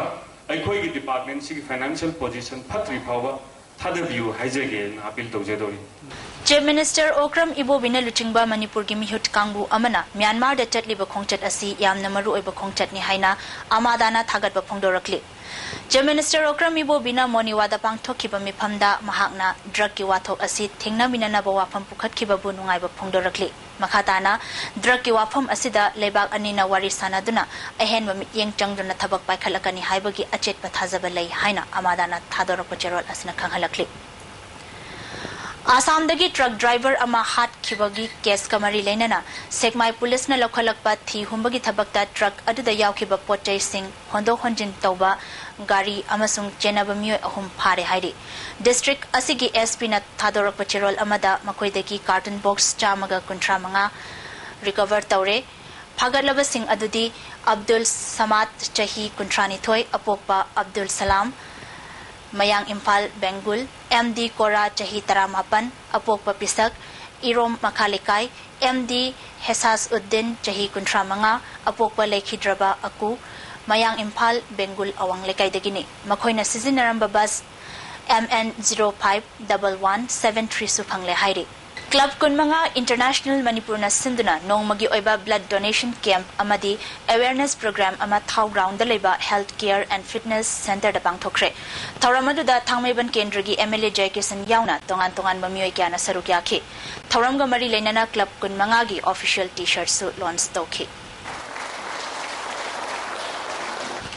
ꯑꯩꯈꯣꯏꯒꯤ ꯗꯤꯄꯥꯔꯠꯃꯦꯟꯁꯤꯒꯤ ꯐꯥꯏꯅꯥꯟꯁꯤꯌꯦꯜ ꯄꯣꯖꯤꯁꯟ ꯐꯠꯇ꯭ꯔꯤ ꯐꯥꯎꯕ ꯊꯥꯗꯕꯤꯌꯨ ꯍꯥꯏꯖꯒꯦꯅ ꯑꯄꯤꯜ ꯇꯧꯖꯗꯧꯔꯤ꯫ ꯆꯤꯐ ꯃꯤꯅꯤꯁꯇꯔ ꯑꯣꯀ꯭ꯔꯝ ꯏꯕꯣꯕꯤꯅ ꯂꯨꯆꯤꯡꯕ ꯃꯅꯤꯄꯨꯔꯒꯤ ꯃꯤꯍꯨꯠ ꯀꯥꯡꯕꯨ ꯑꯃꯅ ꯃ꯭ꯌꯥꯟꯃꯥꯔꯗ ꯆꯠꯂꯤꯕ ꯈꯣꯡꯆꯠ ꯑꯁꯤ ꯌꯥꯝꯅ ꯃꯔꯨꯑꯣꯏꯕ ꯈꯣꯡꯆꯠꯅꯤ ꯍꯥꯏꯅ ꯑꯃꯥꯗꯅ ꯊꯥꯒꯠꯄ ꯐꯣꯡꯗꯣꯔꯛꯂꯤ꯫ ꯆꯤꯐ ꯃꯤꯅꯤꯁꯇꯔ ꯑꯣꯀ꯭ꯔꯝ ꯏꯕꯣꯕꯤꯅ ꯃꯣꯅꯤꯋꯥꯗ ꯄꯥꯡꯊꯣꯛꯈꯤꯕ ꯃꯤꯐꯝꯗ ꯃꯍꯥꯛꯅ ꯗ꯭ꯔꯒꯀꯤ ꯋꯥꯊꯣꯛ ꯑꯁꯤ ꯊꯦꯡꯅꯃꯤꯟꯅꯅꯕ ꯋꯥꯐꯝ ꯄꯨꯈꯠꯈꯤꯕꯕꯨ ꯅꯨꯡꯉꯥꯏꯕ ꯐꯣꯡꯗꯣꯔꯛꯂꯤ꯫ ꯃꯈꯥ ꯇꯥꯅ ꯗ꯭ꯔꯒꯀꯤ ꯋꯥꯐꯝ ꯑꯁꯤꯗ ꯂꯩꯕꯥꯛ ꯑꯅꯤꯅ ꯋꯥꯔꯤ ꯁꯥꯅꯗꯨꯅ ꯑꯍꯦꯟꯕ ꯃꯤꯠꯌꯦꯡ ꯆꯪꯗꯨꯅ ꯊꯕꯛ ꯄꯥꯏꯈꯠꯂꯛꯀꯅꯤ ꯍꯥꯏꯕꯒꯤ ꯑꯆꯦꯠꯄ ꯊꯥꯖꯕ ꯂꯩ ꯍꯥꯏꯅ ꯑꯃꯥꯗꯅ ꯊꯥꯗꯣꯔꯛꯄ ꯆꯦꯔꯣꯜ ꯑꯁꯤꯅ ꯈꯪꯍꯜꯂꯛꯂꯤ꯫ ꯑꯁꯥꯝꯗꯒꯤ ꯇ꯭ꯔꯛ ꯗ꯭ꯔꯥꯏꯚꯔ ꯑꯃ ꯍꯥꯠꯈꯤꯕꯒꯤ ꯀꯦꯁꯀ ꯃꯔꯤ ꯂꯩꯅꯅ ꯁꯦꯛꯃꯥꯏ ꯄꯨꯂꯤꯁꯅ ꯂꯧꯈꯠꯂꯛꯄ ꯊꯤ ꯍꯨꯝꯕꯒꯤ ꯊꯕꯛꯇ ꯇ꯭ꯔꯛ ꯑꯗꯨꯗ ꯌꯥꯎꯈꯤꯕ ꯄꯣꯠ ꯆꯩꯁꯤꯡ ꯍꯣꯟꯗꯣꯛ ꯍꯣꯟꯖꯤꯟ ꯇꯧꯕ ꯒꯥꯔꯤ ꯑꯃꯁꯨꯡ ꯆꯦꯟꯅꯕ ꯃꯤꯑꯣꯏ ꯑꯍꯨꯝ ꯐꯥꯔꯦ ꯍꯥꯏꯔꯤ꯫ ꯗꯤꯁꯇ꯭ꯔꯤꯛ ꯑꯁꯤꯒꯤ ꯑꯦꯁ ꯄꯤꯅ ꯊꯥꯗꯣꯔꯛꯄ ꯆꯦꯔꯣꯜ ꯑꯃꯗ ꯃꯈꯣꯏꯗꯒꯤ ꯀꯥꯔꯇꯨꯟ ꯕꯣꯛꯁ ꯆꯥꯝꯃꯒ ꯀꯨꯟꯊ꯭ꯔꯥ ꯃꯉꯥ ꯔꯤꯀꯚꯔ ꯇꯧꯔꯦ꯫ ꯐꯥꯒꯠꯂꯕꯁꯤꯡ ꯑꯗꯨꯗꯤ ꯑꯕꯗꯨꯜ ꯁꯃꯥꯗ, ꯆꯍꯤ ꯀꯨꯟꯊ꯭ꯔꯥꯅꯤꯊꯣꯏ, ꯑꯄꯣꯛꯄ ꯑꯕꯗꯨꯜ ꯁꯂꯥꯝ, ꯃꯌꯥꯡ ꯏꯝꯐꯥꯜ ꯕꯦꯡꯒꯨꯜ, ꯑꯦꯝ ꯗꯤ ꯀꯣꯔꯥ, ꯆꯍꯤ ꯇꯔꯥꯃꯥꯄꯟ, ꯑꯄꯣꯛꯄ ꯄꯤꯁꯛ, ꯏꯔꯣꯝ ꯃꯈꯥ ꯂꯩꯀꯥꯏ, ꯑꯦꯝ ꯗꯤ ꯍꯦꯁꯥꯁ ꯎꯗꯗꯤꯟ, ꯆꯍꯤ ꯀꯨꯟꯊ꯭ꯔꯥ ꯃꯉꯥ, ꯑꯄꯣꯛꯄ ꯂꯩꯈꯤꯗ꯭ꯔꯕ ꯑꯀꯨ, ꯃꯌꯥꯡ ꯏꯝꯐꯥꯜ ꯕꯦꯡꯒꯨꯜ ꯑꯋꯥꯡ ꯂꯩꯀꯥꯏꯗꯒꯤꯅꯤ꯫ ꯃꯈꯣꯏꯅ ꯁꯤꯖꯤꯟꯅꯔꯝꯕ bus M N zero five double one seven three ꯁꯨ ꯐꯪꯂꯦ ꯍꯥꯏꯔꯤ꯫ Club ꯀꯨꯟꯃꯉꯥ International ꯃꯅꯤꯄꯨꯔꯅ ꯁꯤꯟꯗꯨꯅ ꯅꯣꯡꯃꯒꯤ ꯑꯣꯏꯕ blood donation camp ꯑꯃꯗꯤ awareness program ꯑꯃ ꯊꯥꯎ ꯒ꯭ꯔꯥꯎꯟꯗ ꯂꯩꯕ Health Care and Fitness Centreꯗ ꯄꯥꯡꯊꯣꯛꯈ꯭ꯔꯦ꯫ ꯊꯧꯔꯝ ꯑꯗꯨꯗ ꯊꯥꯡꯃꯩꯕꯟ ꯀꯦꯟꯗ꯭ꯔꯒꯤ MLA ꯖꯌꯀꯤꯁꯟ ꯌꯥꯎꯅ ꯇꯣꯉꯥꯟ ꯇꯣꯉꯥꯟꯕ ꯃꯤꯑꯣꯏ ꯀꯌꯥꯅ ꯁꯔꯨꯛ ꯌꯥꯈꯤ꯫ ꯊꯧꯔꯝꯒ ꯃꯔꯤ ꯂꯩꯅꯅ club ꯀꯨꯟꯃꯉꯥꯒꯤ official T-shirtꯁꯨ launch ꯇꯧꯈꯤ꯫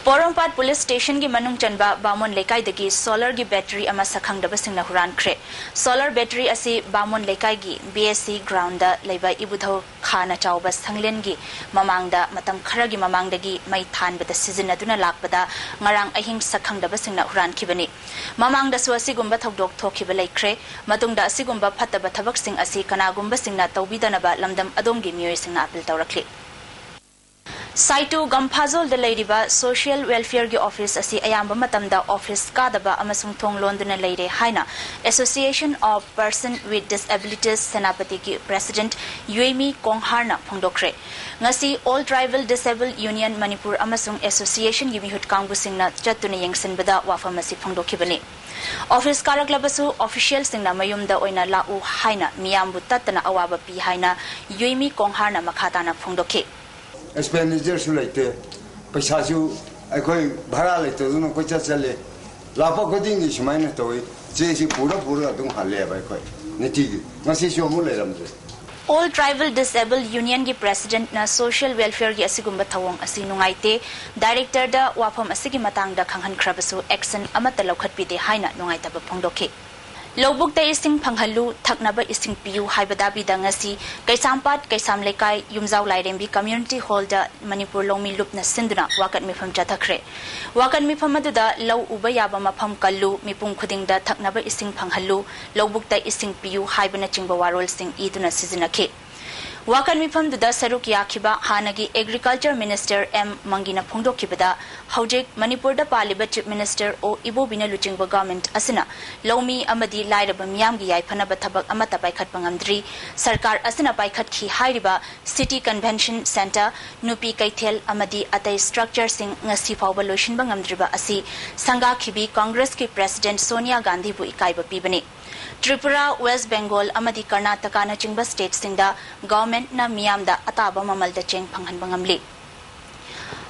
ꯄꯣꯔꯣꯝꯄꯥꯠ police stationꯒꯤ ꯃꯅꯨꯡ ꯆꯟꯕ ꯕꯥꯃꯣꯟ ꯂꯩꯀꯥꯏꯗꯒꯤ solarꯒꯤ battery ꯑꯃ ꯁꯛꯈꯪꯗꯕꯁꯤꯡꯅ ꯍꯨꯔꯥꯟꯈ꯭ꯔꯦ꯫ Solar battery ꯑꯁꯤ ꯕꯥꯃꯣꯟ ꯂꯩꯀꯥꯏꯒꯤ BSC groundꯗ ꯂꯩꯕ ꯏꯕꯨꯙꯧ ꯈꯥꯅ ꯆꯥꯎꯕ ꯁꯪꯂꯦꯟꯒꯤ ꯃꯃꯥꯡꯗ ꯃꯇꯝ ꯈꯔꯒꯤ ꯃꯃꯥꯡꯗꯒꯤ ꯃꯩ ꯊꯥꯟꯕꯗ ꯁꯤꯖꯤꯟꯅꯗꯨꯅ ꯂꯥꯛꯄꯗ ꯉꯔꯥꯡ ꯑꯍꯤꯡ ꯁꯛꯈꯪꯗꯕꯁꯤꯡꯅ ꯍꯨꯔꯥꯟꯈꯤꯕꯅꯤ꯫ ꯃꯃꯥꯡꯗꯁꯨ ꯑꯁꯤꯒꯨꯝꯕ ꯊꯧꯗꯣꯛ ꯊꯣꯛꯈꯤꯕ ꯂꯩꯈ꯭ꯔꯦ꯫ ꯃꯇꯨꯡꯗ ꯑꯁꯤꯒꯨꯝꯕ ꯐꯠꯇꯕ ꯊꯕꯛꯁꯤꯡ ꯑꯁꯤ ꯀꯅꯥꯒꯨꯝꯕꯁꯤꯡꯅ ꯇꯧꯕꯤꯗꯅꯕ ꯂꯝꯗꯝ ꯑꯗꯣꯝꯒꯤ ꯃꯤꯑꯣꯏꯁꯤꯡꯅ appeal ꯇꯧꯔꯛꯂꯤ꯫ ꯁꯥꯏꯇꯨ ꯒꯝꯐꯥꯖꯣꯜꯗ ꯂꯩꯔꯤꯕ social welfareꯒꯤ office ꯑꯁꯤ ꯑꯌꯥꯝꯕ ꯃꯇꯝꯗ office ꯀꯥꯗꯕ ꯑꯃꯁꯨꯡ ꯊꯣꯡ ꯂꯣꯟꯗꯨꯅ ꯂꯩꯔꯦ ꯍꯥꯏꯅ Association of Person with Disabilities ꯁꯦꯅꯥꯄꯇꯤꯒꯤ president ꯌꯨꯏꯃꯤ ꯀꯣꯡꯍꯥꯔꯅ ꯐꯣꯡꯗꯣꯛꯈ꯭ꯔꯦ꯫ ꯉꯁꯤ All Tribal Disable Union Manipur ꯑꯃꯁꯨꯡ associationꯒꯤ ꯃꯤꯍꯨꯠ ꯀꯥꯡꯕꯨꯁꯤꯡꯅ ꯆꯠꯇꯨꯅ ꯌꯦꯡꯁꯤꯟꯕꯗ ꯋꯥꯐꯝ ꯑꯁꯤ ꯐꯣꯡꯗꯣꯛꯈꯤꯕꯅꯤ꯫ Office ꯀꯥꯔꯛꯂꯕꯁꯨ officialꯁꯤꯡꯅ ꯃꯌꯨꯝꯗ ꯑꯣꯏꯅ ꯂꯥꯛꯎ ꯍꯥꯏꯅ ꯃꯤꯌꯥꯝꯕꯨ ꯇꯠꯇꯅ ꯑꯋꯥꯕ ꯄꯤ ꯍꯥꯏꯅ ꯌꯨꯏꯃꯤ ꯀꯣꯡꯍꯥꯔꯅ ꯃꯈꯥ ꯇꯥꯅ ꯐꯣꯡꯗꯣꯛꯈꯤ꯫ Expenditure ꯁꯨ ꯂꯩꯇꯦ, ꯄꯩꯁꯥꯁꯨ ꯑꯩꯈꯣꯏ ꯚꯔꯥ ꯂꯩꯇꯗꯨꯅ ꯀꯣꯏꯆꯠ ꯆꯠꯂꯦ꯫ ꯂꯥꯛꯄ ꯈꯨꯗꯤꯡꯒꯤ ꯁꯨꯃꯥꯏꯅ ꯇꯧꯏ, ꯆꯦꯁꯤ ꯄꯨꯔ ꯄꯨꯔꯒ ꯑꯗꯨꯝ ꯍꯜꯂꯦꯕ ꯑꯩꯈꯣꯏ ꯅꯤꯇꯤꯒꯤ꯫ ꯉꯁꯤꯁꯨ ꯑꯃꯨꯛ ꯂꯩꯔꯝꯗ꯭ꯔꯦ꯫ All Tribal Disable Unionꯒꯤ presidentꯅ social welfareꯒꯤ ꯑꯁꯤꯒꯨꯝꯕ ꯊꯧꯑꯣꯡ ꯑꯁꯤ ꯅꯨꯡꯉꯥꯏꯇꯦ, directorꯗ ꯋꯥꯐꯝ ꯑꯁꯤꯒꯤ ꯃꯇꯥꯡꯗ ꯈꯪꯍꯟꯈ꯭ꯔꯕꯁꯨ action ꯑꯃꯠꯇ ꯂꯧꯈꯠꯄꯤꯗꯦ ꯍꯥꯏꯅ ꯅꯨꯡꯉꯥꯏꯇꯕ ꯐꯣꯡꯗꯣꯛꯈꯤ꯫ ꯂꯧꯕꯨꯛꯇ ꯏꯁꯤꯡ ꯐꯪꯍꯜꯂꯨ, ꯊꯛꯅꯕ ꯏꯁꯤꯡ ꯄꯤꯌꯨ ꯍꯥꯏꯕ ꯗꯥꯕꯤꯗ ꯉꯁꯤ ꯀꯩꯁꯥꯝꯄꯥꯠ ꯀꯩꯁꯥꯝ ꯂꯩꯀꯥꯏ ꯌꯨꯝꯖꯥꯎ ꯂꯥꯏꯔꯦꯝꯕꯤ community hallꯗ ꯃꯅꯤꯄꯨꯔ ꯂꯧꯃꯤ ꯂꯨꯞꯅ ꯁꯤꯟꯗꯨꯅ ꯋꯥꯀꯠ ꯃꯤꯐꯝ ꯆꯠꯊꯈ꯭ꯔꯦ꯫ ꯋꯥꯀꯠ ꯃꯤꯐꯝ ꯑꯗꯨꯗ ꯂꯧ ꯎꯕ ꯌꯥꯕ ꯃꯐꯝ ꯀꯜꯂꯨ, ꯃꯤꯄꯨꯝ ꯈꯨꯗꯤꯡꯗ ꯊꯛꯅꯕ ꯏꯁꯤꯡ ꯐꯪꯍꯜꯂꯨ, ꯂꯧꯕꯨꯛꯇ ꯏꯁꯤꯡ ꯄꯤꯌꯨ ꯍꯥꯏꯕꯅꯆꯤꯡꯕ ꯋꯥꯔꯣꯜꯁꯤꯡ ꯏꯗꯨꯅ ꯁꯤꯖꯤꯟꯅꯈꯤ꯫ ꯋꯥꯀꯠ ꯃꯤꯐꯝꯗꯨꯗ ꯁꯔꯨꯛ ꯌꯥꯈꯤꯕ ꯍꯥꯟꯅꯒꯤ Agriculture Minister ꯑꯦꯝ ꯃꯪꯒꯤꯅ ꯐꯣꯡꯗꯣꯛꯈꯤꯕꯗ, ꯍꯧꯖꯤꯛ ꯃꯅꯤꯄꯨꯔꯗ ꯄꯥꯜꯂꯤꯕ Chief Minister ꯑꯣ ꯏꯕꯣꯕꯤꯅ ꯂꯨꯆꯤꯡꯕ government ꯑꯁꯤꯅ ꯂꯧꯃꯤ ꯑꯃꯗꯤ ꯂꯥꯏꯔꯕ ꯃꯤꯌꯥꯝꯒꯤ ꯌꯥꯏꯐꯅꯕ ꯊꯕꯛ ꯑꯃꯠꯇ ꯄꯥꯏꯈꯠꯄ ꯉꯝꯗ꯭ꯔꯤ꯫ ꯁꯔꯀꯥꯔ ꯑꯁꯤꯅ ꯄꯥꯏꯈꯠꯈꯤ ꯍꯥꯏꯔꯤꯕ City Convention Centre, ꯅꯨꯄꯤ ꯀꯩꯊꯦꯜ ꯑꯃꯗꯤ ꯑꯇꯩ structureꯁꯤꯡ ꯉꯁꯤ ꯐꯥꯎꯕ ꯂꯣꯏꯁꯤꯟꯕ ꯉꯝꯗ꯭ꯔꯤꯕ ꯑꯁꯤ ꯁꯪꯒꯥꯈꯤꯕꯤ Congressꯀꯤ President ꯁꯣꯅꯤꯌꯥ ꯒꯥꯟꯙꯤꯕꯨ ꯏꯀꯥꯏꯕ ꯄꯤꯕꯅꯤ꯫ ꯇ꯭ꯔꯤꯄꯨꯔꯥ, West Bengalꯅꯆꯤꯡꯕ stateꯁꯤꯡꯗ governmentꯅ ꯃꯤꯌꯥꯝꯗ ꯑꯇꯥꯕ ꯃꯃꯜꯗ ꯆꯦꯡ ꯐꯪꯍꯟꯕ ꯉꯝꯂꯤ꯫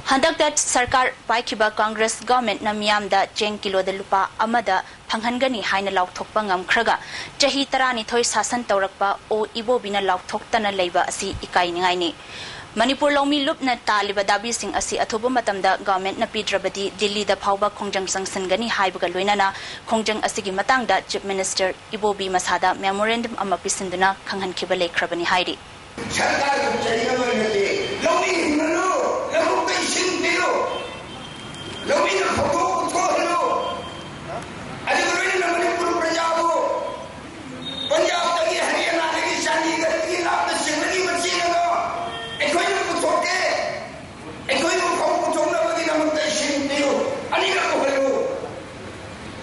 ꯍꯟꯗꯛꯇ ꯁꯔꯀꯥꯔ ꯄꯥꯏꯈꯤꯕ Congress governmentꯅ ꯃꯤꯌꯥꯝꯗ ꯆꯦꯡ ꯀꯤꯂꯣꯗ ꯂꯨꯄꯥ ꯑꯃꯗ ꯐꯪꯍꯟꯒꯅꯤ ꯍꯥꯏꯅ ꯂꯥꯎꯊꯣꯛꯄ ꯉꯝꯈ꯭ꯔꯒ, ꯆꯍꯤ ꯇꯔꯥꯅꯤꯊꯣꯏ ꯁꯥꯁꯟ ꯇꯧꯔꯛꯄ ꯑꯣ ꯏꯕꯣꯕꯤꯅ ꯂꯥꯎꯊꯣꯛꯇꯅ ꯂꯩꯕ ꯑꯁꯤ ꯏꯀꯥꯏꯅꯤꯡꯉꯥꯏꯅꯤ꯫ ꯃꯅꯤꯄꯨꯔ ꯂꯧꯃꯤ ꯂꯨꯞꯅ ꯇꯥꯜꯂꯤꯕ ꯗꯥꯕꯤꯁꯤꯡ ꯑꯁꯤ ꯑꯊꯨꯕ ꯃꯇꯝꯗ governmentꯅ ꯄꯤꯗ꯭ꯔꯕꯗꯤ ꯗꯤꯜꯂꯤꯗ ꯐꯥꯎꯕ ꯈꯣꯡꯖꯪ ꯆꯪꯁꯤꯟꯒꯅꯤ ꯍꯥꯏꯕꯒ ꯂꯣꯏꯅꯅ ꯈꯣꯡꯖꯪ ꯑꯁꯤꯒꯤ ꯃꯇꯥꯡꯗ Chief Minister ꯏꯕꯣꯕꯤ ꯃꯁꯥꯗ memorandum ꯑꯃ ꯄꯤꯁꯤꯟꯗꯨꯅ ꯈꯪꯍꯟꯈꯤꯕ ꯂꯩꯈ꯭ꯔꯕꯅꯤ ꯍꯥꯏꯔꯤ꯫ ꯁꯔꯀꯥꯔꯒꯤ ꯆꯩꯅꯕ ꯅꯠꯇꯦ꯫ ꯂꯧꯃꯤ ꯍꯤꯡꯍꯜꯂꯨ, ꯂꯧꯕꯨꯛꯇ ꯏꯁꯤꯡ ꯄꯤꯌꯨ, ꯂꯧꯃꯤꯅ ꯐꯧꯊꯣꯛ ꯄꯨꯊꯣꯛꯍꯜꯂꯨ꯫ ꯑꯗꯨꯒ ꯂꯣꯏꯅꯅ ꯃꯅꯤꯄꯨꯔ ꯄ꯭ꯔꯖꯥꯕꯨ ꯄꯟꯖꯥꯕꯇꯒꯤ, ꯍꯔꯤꯌꯥꯅꯥꯗꯒꯤ, ꯆꯥꯟꯗꯤꯒꯔꯗꯒꯤ ꯂꯥꯞꯅ ꯆꯦꯜꯂꯛꯂꯤꯕ ꯆꯦꯡ ꯑꯗꯣ ꯑꯩꯈꯣꯏꯅ ꯄꯨꯊꯣꯛꯀꯦ꯫ ꯑꯩꯈꯣꯏꯕꯨ ꯐꯧ ꯄꯨꯊꯣꯛꯅꯕꯒꯤꯗꯃꯛꯇ ꯏꯁꯤꯡ ꯄꯤꯌꯨ, ꯑꯅꯤꯔꯛ ꯎꯍꯜꯂꯨ꯫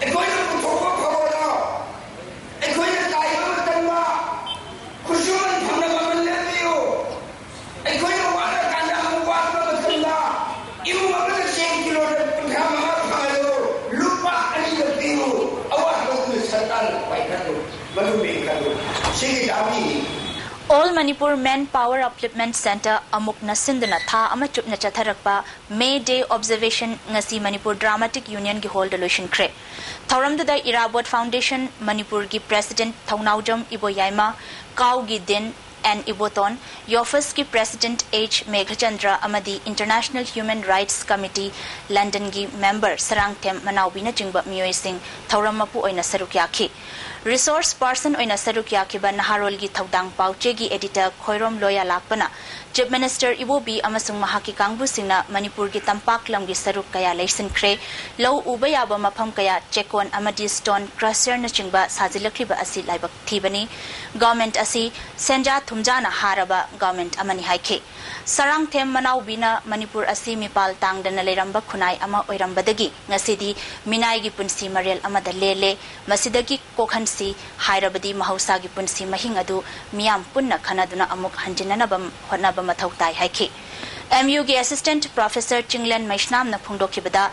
ꯑꯩꯈꯣꯏꯅ ꯄꯨꯊꯣꯛꯄ ꯐꯧ ꯑꯗꯣ ꯑꯩꯈꯣꯏꯅ ꯇꯥꯏꯕ ꯃꯇꯝꯗ ꯈꯨꯠꯁꯨꯃꯟ ꯐꯪꯅꯕ ꯑꯃ ꯂꯦꯞꯄꯤꯌꯨ꯫ ꯑꯩꯈꯣꯏꯅ ꯋꯥꯠꯂꯀꯥꯟꯗ ꯑꯃꯨꯛ ꯋꯥꯠꯄ ꯃꯇꯝꯗ ꯏꯃꯨꯡ ꯑꯃꯗ ꯆꯦꯡ ꯀꯤꯂꯣꯗ ꯀꯨꯟꯊ꯭ꯔꯥ ꯃꯉꯥ ꯐꯪꯍꯜꯂꯨ, ꯂꯨꯄꯥ ꯑꯅꯤꯗ ꯄꯤꯌꯨ, ꯑꯋꯥꯠꯄꯗꯨꯅ ꯁꯔꯀꯥꯔꯅ ꯄꯥꯏꯈꯠꯂꯨ, ꯃꯗꯨ ꯃꯦꯟꯈꯠꯂꯨ꯫ ꯁꯤꯒꯤ ꯗꯥꯕꯤꯅꯤ꯫ All Manipur Manpower Upliftment Centre ꯑꯃꯨꯛꯅ ꯁꯤꯟꯗꯨꯅ ꯊꯥ ꯑꯃ ꯆꯨꯞꯅ ꯆꯠꯊꯔꯛꯄ May Day Observation ꯉꯁꯤ ꯃꯅꯤꯄꯨꯔ Dramatic Unionꯒꯤ hallꯗ ꯂꯣꯏꯁꯤꯟꯈ꯭ꯔꯦ꯫ ꯊꯧꯔꯝꯗꯨꯗ ꯏꯔꯥꯕꯣꯠ Foundation ꯃꯅꯤꯄꯨꯔꯒꯤ President ꯊꯧꯅꯥꯎꯖꯝ ꯏꯕꯣꯌꯥꯏꯃ, ꯀꯥꯎꯒꯤ Dean ꯑꯦꯟ ꯏꯕꯣꯇꯣꯟ, ꯌꯣꯐꯁꯀꯤ President ꯑꯩꯆ ꯃꯦꯘꯆꯟꯗ꯭ꯔ ꯑꯃꯗꯤ International Human Rights Committee Londonꯒꯤ member Sarangthem ꯃꯅꯥꯎꯕꯤꯅꯆꯤꯡꯕ ꯃꯤꯑꯣꯏꯁꯤꯡ ꯊꯧꯔꯝ ꯃꯄꯨ ꯑꯣꯏꯅ ꯁꯔꯨꯛ ꯌꯥꯈꯤ꯫ Resource person ꯑꯣꯏꯅ ꯁꯔꯨꯛ ꯌꯥꯈꯤꯕ ꯅꯍꯥꯔꯣꯜꯒꯤ ꯊꯧꯗꯥꯡ ꯄꯥꯎꯆꯦꯒꯤ editor ꯈꯣꯏꯔꯣꯝ ꯂꯣꯌꯥ ꯂꯥꯛꯄꯅ Chief Minister ꯏꯕꯣꯕꯤ ꯑꯃꯁꯨꯡ ꯃꯍꯥꯛꯀꯤ ꯀꯥꯡꯕꯨꯁꯤꯡꯅ ꯃꯅꯤꯄꯨꯔꯒꯤ ꯇꯝꯄꯥꯛ ꯂꯝꯒꯤ ꯁꯔꯨꯛ ꯀꯌꯥ ꯂꯩꯁꯤꯟꯈ꯭ꯔꯦ, ꯂꯧ ꯎꯕ ꯌꯥꯕ ꯃꯐꯝ ꯀꯌꯥ ꯆꯦꯛꯀꯣꯟ ꯑꯃꯗꯤ stone crusherꯅꯆꯤꯡꯕ ꯁꯥꯖꯤꯜꯂꯛꯂꯤꯕ ꯑꯁꯤ ꯂꯥꯏꯕꯛ ꯊꯤꯕꯅꯤ꯫ Government ꯑꯁꯤ ꯁꯦꯟꯖꯥ ꯊꯨꯝꯖꯥꯅ ꯍꯥꯔꯕ government ꯑꯃꯅꯤ ꯍꯥꯏꯈꯤ꯫ ꯁꯔꯥꯡꯊꯦꯝ ꯃꯅꯥꯎꯕꯤꯅ ꯃꯅꯤꯄꯨꯔ ꯑꯁꯤ ꯃꯤꯄꯥꯜ ꯇꯥꯡꯗꯅ ꯂꯩꯔꯝꯕ ꯈꯨꯟꯅꯥꯏ ꯑꯃ ꯑꯣꯏꯔꯝꯕꯗꯒꯤ ꯉꯁꯤꯗꯤ ꯃꯤꯅꯥꯏꯒꯤ ꯄꯨꯟꯁꯤ ꯃꯔꯦꯜ ꯑꯃꯗ ꯂꯦꯜꯂꯦ꯫ ꯃꯁꯤꯗꯒꯤ ꯀꯣꯛꯍꯟꯁꯤ ꯍꯥꯏꯔꯕꯗꯤ ꯃꯍꯧꯁꯥꯒꯤ ꯄꯨꯟꯁꯤ ꯃꯍꯤꯡ ꯑꯗꯨ ꯃꯤꯌꯥꯝ ꯄꯨꯟꯅ ꯈꯟꯅꯗꯨꯅ ꯑꯃꯨꯛ ꯍꯟꯖꯤꯟꯅꯅꯕ ꯍꯣꯠꯅꯕ ꯃꯊꯧ ꯇꯥꯏ ꯍꯥꯏꯈꯤ꯫ ꯑꯦꯝ ꯌꯨꯒꯤ assistant professor ꯆꯤꯡꯂꯦꯟ ꯃꯩꯁꯅꯥꯝꯅ ꯐꯣꯡꯗꯣꯛꯈꯤꯕꯗ,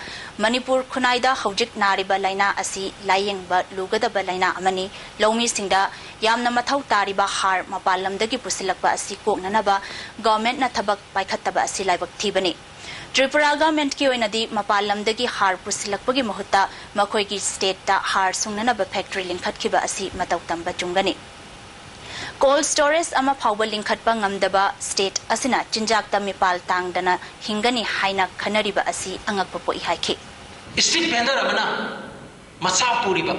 ꯃꯅꯤꯄꯨꯔ ꯈꯨꯟꯅꯥꯏꯗ ꯍꯧꯖꯤꯛ ꯅꯥꯔꯤꯕ ꯂꯥꯏꯅꯥ ꯑꯁꯤ ꯂꯥꯏꯌꯦꯡꯕ ꯂꯨꯒꯗꯕ ꯂꯥꯏꯅꯥ ꯑꯃꯅꯤ꯫ ꯂꯧꯃꯤꯁꯤꯡꯗ ꯌꯥꯝꯅ ꯃꯊꯧ ꯇꯥꯔꯤꯕ ꯍꯥꯔ ꯃꯄꯥꯟ ꯂꯝꯗꯒꯤ ꯄꯨꯁꯤꯜꯂꯛꯄ ꯑꯁꯤ ꯀꯣꯛꯅꯅꯕ governmentꯅ ꯊꯕꯛ ꯄꯥꯏꯈꯠꯇꯕ ꯑꯁꯤ ꯂꯥꯏꯕꯛ ꯊꯤꯕꯅꯤ꯫ ꯇ꯭ꯔꯤꯄꯨꯔꯥ governmentꯀꯤ ꯑꯣꯏꯅꯗꯤ ꯃꯄꯥꯟ ꯂꯝꯗꯒꯤ ꯍꯥꯔ ꯄꯨꯁꯤꯜꯂꯛꯄꯒꯤ ꯃꯍꯨꯠꯇ ꯃꯈꯣꯏꯒꯤ stateꯇ ꯍꯥꯔ ꯁꯨꯡꯅꯅꯕ factory ꯂꯤꯡꯈꯠꯈꯤꯕ ꯑꯁꯤ ꯃꯇꯧ ꯇꯝꯕ ꯆꯨꯝꯒꯅꯤ꯫ Cold storage ꯑꯃ ꯐꯥꯎꯕ ꯂꯤꯡꯈꯠꯄ ꯉꯝꯗꯕ state ꯑꯁꯤꯅ ꯆꯤꯟꯖꯥꯛꯇ ꯃꯤꯄꯥꯜ ꯇꯥꯡꯗꯅ ꯍꯤꯡꯒꯅꯤ ꯍꯥꯏꯅ ꯈꯟꯅꯔꯤꯕ ꯑꯁꯤ ꯑꯉꯛꯄ ꯄꯣꯛꯏ ꯍꯥꯏꯈꯤ꯫ Street vendor ꯑꯃꯅ ꯃꯆꯥ ꯄꯨꯔꯤꯕ,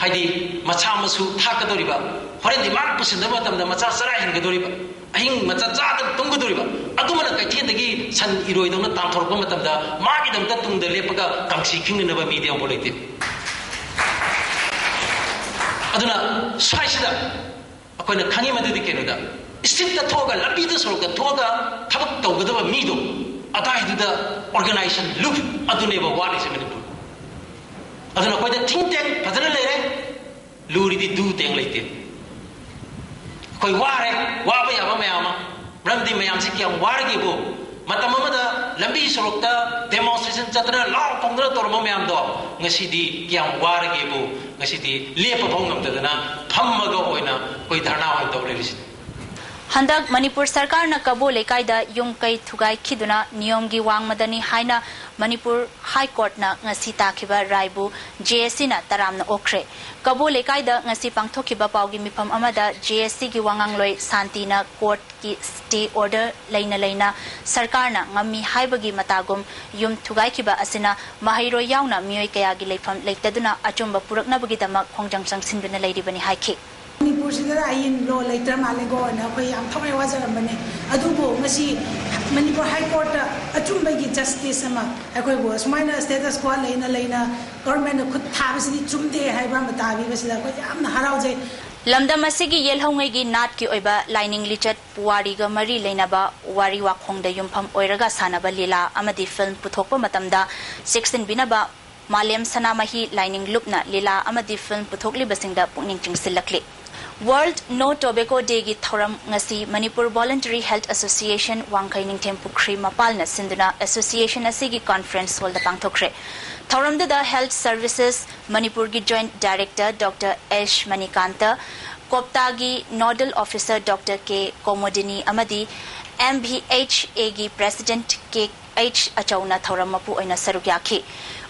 ꯍꯥꯏꯗꯤ ꯃꯆꯥ ꯃꯁꯨ ꯊꯥꯛꯀꯗꯧꯔꯤꯕ, ꯍꯣꯔꯦꯟꯗꯤ ꯃꯥꯅ ꯄꯨꯁꯤꯟꯗꯕ ꯃꯇꯝꯗ ꯃꯆꯥ ꯆꯔꯥ ꯍꯦꯟꯒꯗꯧꯔꯤꯕ, ꯑꯍꯤꯡ ꯃꯆꯥ ꯆꯥꯗꯅ ꯇꯨꯝꯒꯗꯧꯔꯤꯕ, ꯑꯗꯨꯃꯅ ꯀꯩꯊꯦꯜꯗꯒꯤ ꯁꯟ ꯏꯔꯣꯏꯗꯧꯅ ꯇꯥꯟꯊꯣꯔꯛꯄ ꯃꯇꯝꯗ ꯃꯥꯒꯤꯗꯃꯛꯇ ꯇꯨꯡꯗ ꯂꯦꯞꯄꯒ ꯀꯥꯡꯁꯤ ꯈꯤꯡꯅꯅꯕ ꯃꯤꯗꯤ ꯑꯃꯐꯥꯎ ꯂꯩꯇꯦ꯫ ꯑꯗꯨꯅ ꯁ꯭ꯋꯥꯏꯁꯤꯗ ꯑꯩꯈꯣꯏꯅ ꯈꯪꯉꯤ ꯃꯗꯨꯗꯤ ꯀꯩꯅꯣꯗ, streetꯇ ꯊꯣꯛꯑꯒ, ꯂꯝꯕꯤꯗ ꯁꯣꯔꯣꯛꯇ ꯊꯣꯛꯑꯒ ꯊꯕꯛ ꯇꯧꯒꯗꯕ ꯃꯤꯗꯣ, ꯑꯗꯥꯏꯗꯨꯗ organization ꯂꯨꯞ ꯑꯗꯨꯅꯦꯕ ꯋꯥꯠꯂꯤꯁꯦ ꯃꯅꯤꯄꯨꯔ꯫ ꯑꯗꯨꯅ ꯑꯩꯈꯣꯏꯗ think tank ꯐꯖꯅ ꯂꯩꯔꯦ, ꯂꯨꯔꯤꯗꯤ do tank ꯂꯩꯇꯦ꯫ ꯑꯩꯈꯣꯏ ꯋꯥꯔꯦ, ꯋꯥꯕ ꯌꯥꯕ ꯃꯌꯥꯝ ꯑꯃ꯫ ꯃꯔꯝꯗꯤ ꯃꯌꯥꯝꯁꯤ ꯀꯌꯥꯝ ꯋꯥꯔꯒꯦꯕꯨ, ꯃꯇꯝ ꯑꯃꯗ ꯂꯝꯕꯤ ꯁꯣꯔꯣꯛꯇ demonstration ꯆꯠꯇꯅ ꯂꯥꯎ ꯈꯣꯡꯗꯅ ꯇꯧꯔꯝꯕ ꯃꯌꯥꯝꯗꯣ ꯉꯁꯤꯗꯤ ꯀꯌꯥꯝ ꯋꯥꯔꯒꯦꯕꯨ, ꯉꯁꯤꯗꯤ ꯂꯦꯞꯄ ꯐꯥꯎ ꯉꯝꯗꯗꯅ ꯐꯝꯃꯒ ꯑꯣꯏꯅ ꯑꯩꯈꯣꯏ ꯙꯔꯅꯥ ꯑꯣꯏꯅ ꯇꯧ ꯂꯩꯔꯤꯁꯤꯅꯤ꯫ ꯍꯟꯗꯛ ꯃꯅꯤꯄꯨꯔ ꯁꯔꯀꯥꯔꯅ ꯀꯕꯣ ꯂꯩꯀꯥꯏꯗ ꯌꯨꯝ ꯀꯩ ꯊꯨꯒꯥꯏꯈꯤꯗꯨꯅ ꯅꯤꯌꯣꯝꯒꯤ ꯋꯥꯡꯃꯗꯅꯤ ꯍꯥꯏꯅ ꯃꯅꯤꯄꯨꯔ ꯍꯥꯏ ꯀꯣꯔꯠꯅ ꯉꯁꯤ ꯇꯥꯈꯤꯕ ꯔꯥꯏꯕꯨ ꯖꯦ ꯑꯦꯁ ꯁꯤꯅ ꯇꯔꯥꯝꯅ ꯑꯣꯛꯈ꯭ꯔꯦ꯫ ꯀꯕꯣ ꯂꯩꯀꯥꯏꯗ ꯉꯁꯤ ꯄꯥꯡꯊꯣꯛꯈꯤꯕ ꯄꯥꯎꯒꯤ ꯃꯤꯐꯝ ꯑꯃꯗ ꯖꯦ ꯑꯦꯁ ꯁꯤꯒꯤ ꯋꯥꯉꯥꯡꯂꯣꯏ ꯁꯥꯟꯇꯤꯅ ꯀꯣꯔꯠꯀꯤ ꯁ꯭ꯇꯦ ꯑꯣꯔꯗꯔ ꯂꯩꯅ ꯂꯩꯅ ꯁꯔꯀꯥꯔꯅ ꯉꯝꯃꯤ ꯍꯥꯏꯕꯒꯤ ꯃꯇꯥꯒꯨꯝ ꯌꯨꯝ ꯊꯨꯒꯥꯏꯈꯤꯕ ꯑꯁꯤꯅ ꯃꯍꯩꯔꯣꯏ ꯌꯥꯎꯅ ꯃꯤꯑꯣꯏ ꯀꯌꯥꯒꯤ ꯂꯩꯐꯝ ꯂꯩꯇꯗꯨꯅ ꯑꯆꯨꯝꯕ ꯄꯨꯔꯛꯅꯕꯒꯤꯗꯃꯛ ꯈꯣꯡꯖꯪ ꯆꯪꯁꯤꯟꯗꯨꯅ ꯂꯩꯔꯤꯕꯅꯤ ꯍꯥꯏꯈꯤ꯫ ꯃꯅꯤꯄꯨꯔꯁꯤꯗ ꯑꯥꯏꯟ ꯂꯣ ꯂꯩꯇ꯭ꯔ ꯃꯥꯜꯂꯦꯀꯣ ꯍꯥꯏꯅ ꯑꯩꯈꯣꯏ ꯌꯥꯝ ꯊꯋꯥꯏ ꯋꯥꯖꯔꯝꯕꯅꯦ꯫ ꯑꯗꯨꯕꯨ ꯉꯁꯤ ꯃꯅꯤꯄꯨꯔ ꯍꯥꯏ ꯀꯣꯔꯠꯇ ꯑꯆꯨꯝꯕꯒꯤ ꯖꯁꯇꯤꯁ ꯑꯃ ꯑꯩꯈꯣꯏꯕꯨ ꯑꯁꯨꯃꯥꯏꯅ ꯁ꯭ꯇꯦꯇꯁ ꯀ꯭ꯋꯥ ꯂꯩꯅ ꯂꯩꯅ ꯒꯚꯔꯟꯃꯦꯟꯠꯅ ꯈꯨꯠ ꯊꯥꯕꯁꯤꯗꯤ ꯆꯨꯝꯗꯦ ꯍꯥꯏꯕ ꯑꯃ ꯇꯥꯕꯤꯕꯁꯤꯗ ꯑꯩꯈꯣꯏ ꯌꯥꯝꯅ ꯍꯔꯥꯎꯖꯩ꯫ ꯂꯝꯗꯝ ꯑꯁꯤꯒꯤ ꯌꯦꯜꯍꯧꯉꯩꯒꯤ ꯅꯥꯠꯀꯤ ꯑꯣꯏꯕ ꯂꯥꯏꯅꯤꯡ ꯂꯤꯆꯠ ꯄꯨꯋꯥꯔꯤꯒ ꯃꯔꯤ ꯂꯩꯅꯕ ꯋꯥꯔꯤ ꯋꯥꯈꯣꯡꯗ ꯌꯨꯝꯐꯝ ꯑꯣꯏꯔꯒ ꯁꯥꯟꯅꯕ ꯂꯤꯂꯥ ꯑꯃꯗꯤ ꯐꯤꯜꯝ ꯄꯨꯊꯣꯛꯄ ꯃꯇꯝꯗ ꯆꯦꯛꯁꯤꯟꯕꯤꯅꯕ ꯃꯥꯂꯦꯝ ꯁꯅꯥꯃꯍꯤ ꯂꯥꯏꯅꯤꯡ ꯂꯨꯞꯅ ꯂꯤꯂꯥ ꯑꯃꯗꯤ ꯐꯤꯜꯝ ꯄꯨꯊꯣꯛꯂꯤꯕꯁꯤꯡꯗ ꯄꯨꯛꯅꯤꯡ ꯆꯤꯡꯁꯤꯜꯂꯛꯂꯤ꯫ World No Tobacco Day ꯒꯤ ꯊꯧꯔꯝ ꯉꯁꯤ ꯃꯅꯤꯄꯨꯔ Voluntary Health Association ꯋꯥꯡꯈꯩ ꯅꯤꯡꯊꯦꯝ ꯄꯨꯈ꯭ꯔꯤ ꯃꯄꯥꯜꯅ ꯁꯤꯟꯗꯨꯅ association ꯑꯁꯤꯒꯤ conference hall ꯗ ꯄꯥꯡꯊꯣꯛꯈ꯭ꯔꯦ꯫ ꯊꯧꯔꯝꯗꯨꯗ Health Services ꯃꯅꯤꯄꯨꯔꯒꯤ Joint Director Doctor ꯑꯦꯁ ꯃꯅꯤꯀꯥꯟꯇ, ꯀꯣꯞꯇꯥꯒꯤ Nodal Officer Doctor ꯀꯦ ꯀꯣꯃꯣꯗꯤꯅꯤ ꯑꯃꯗꯤ ꯑꯦꯝ ꯚꯤ ꯑꯩꯆ ꯑꯦꯒꯤ President ꯀꯦ ꯑꯩꯆ ꯑꯆꯧꯅ ꯊꯧꯔꯝ ꯃꯄꯨ ꯑꯣꯏꯅ ꯁꯔꯨꯛ ꯌꯥꯈꯤ꯫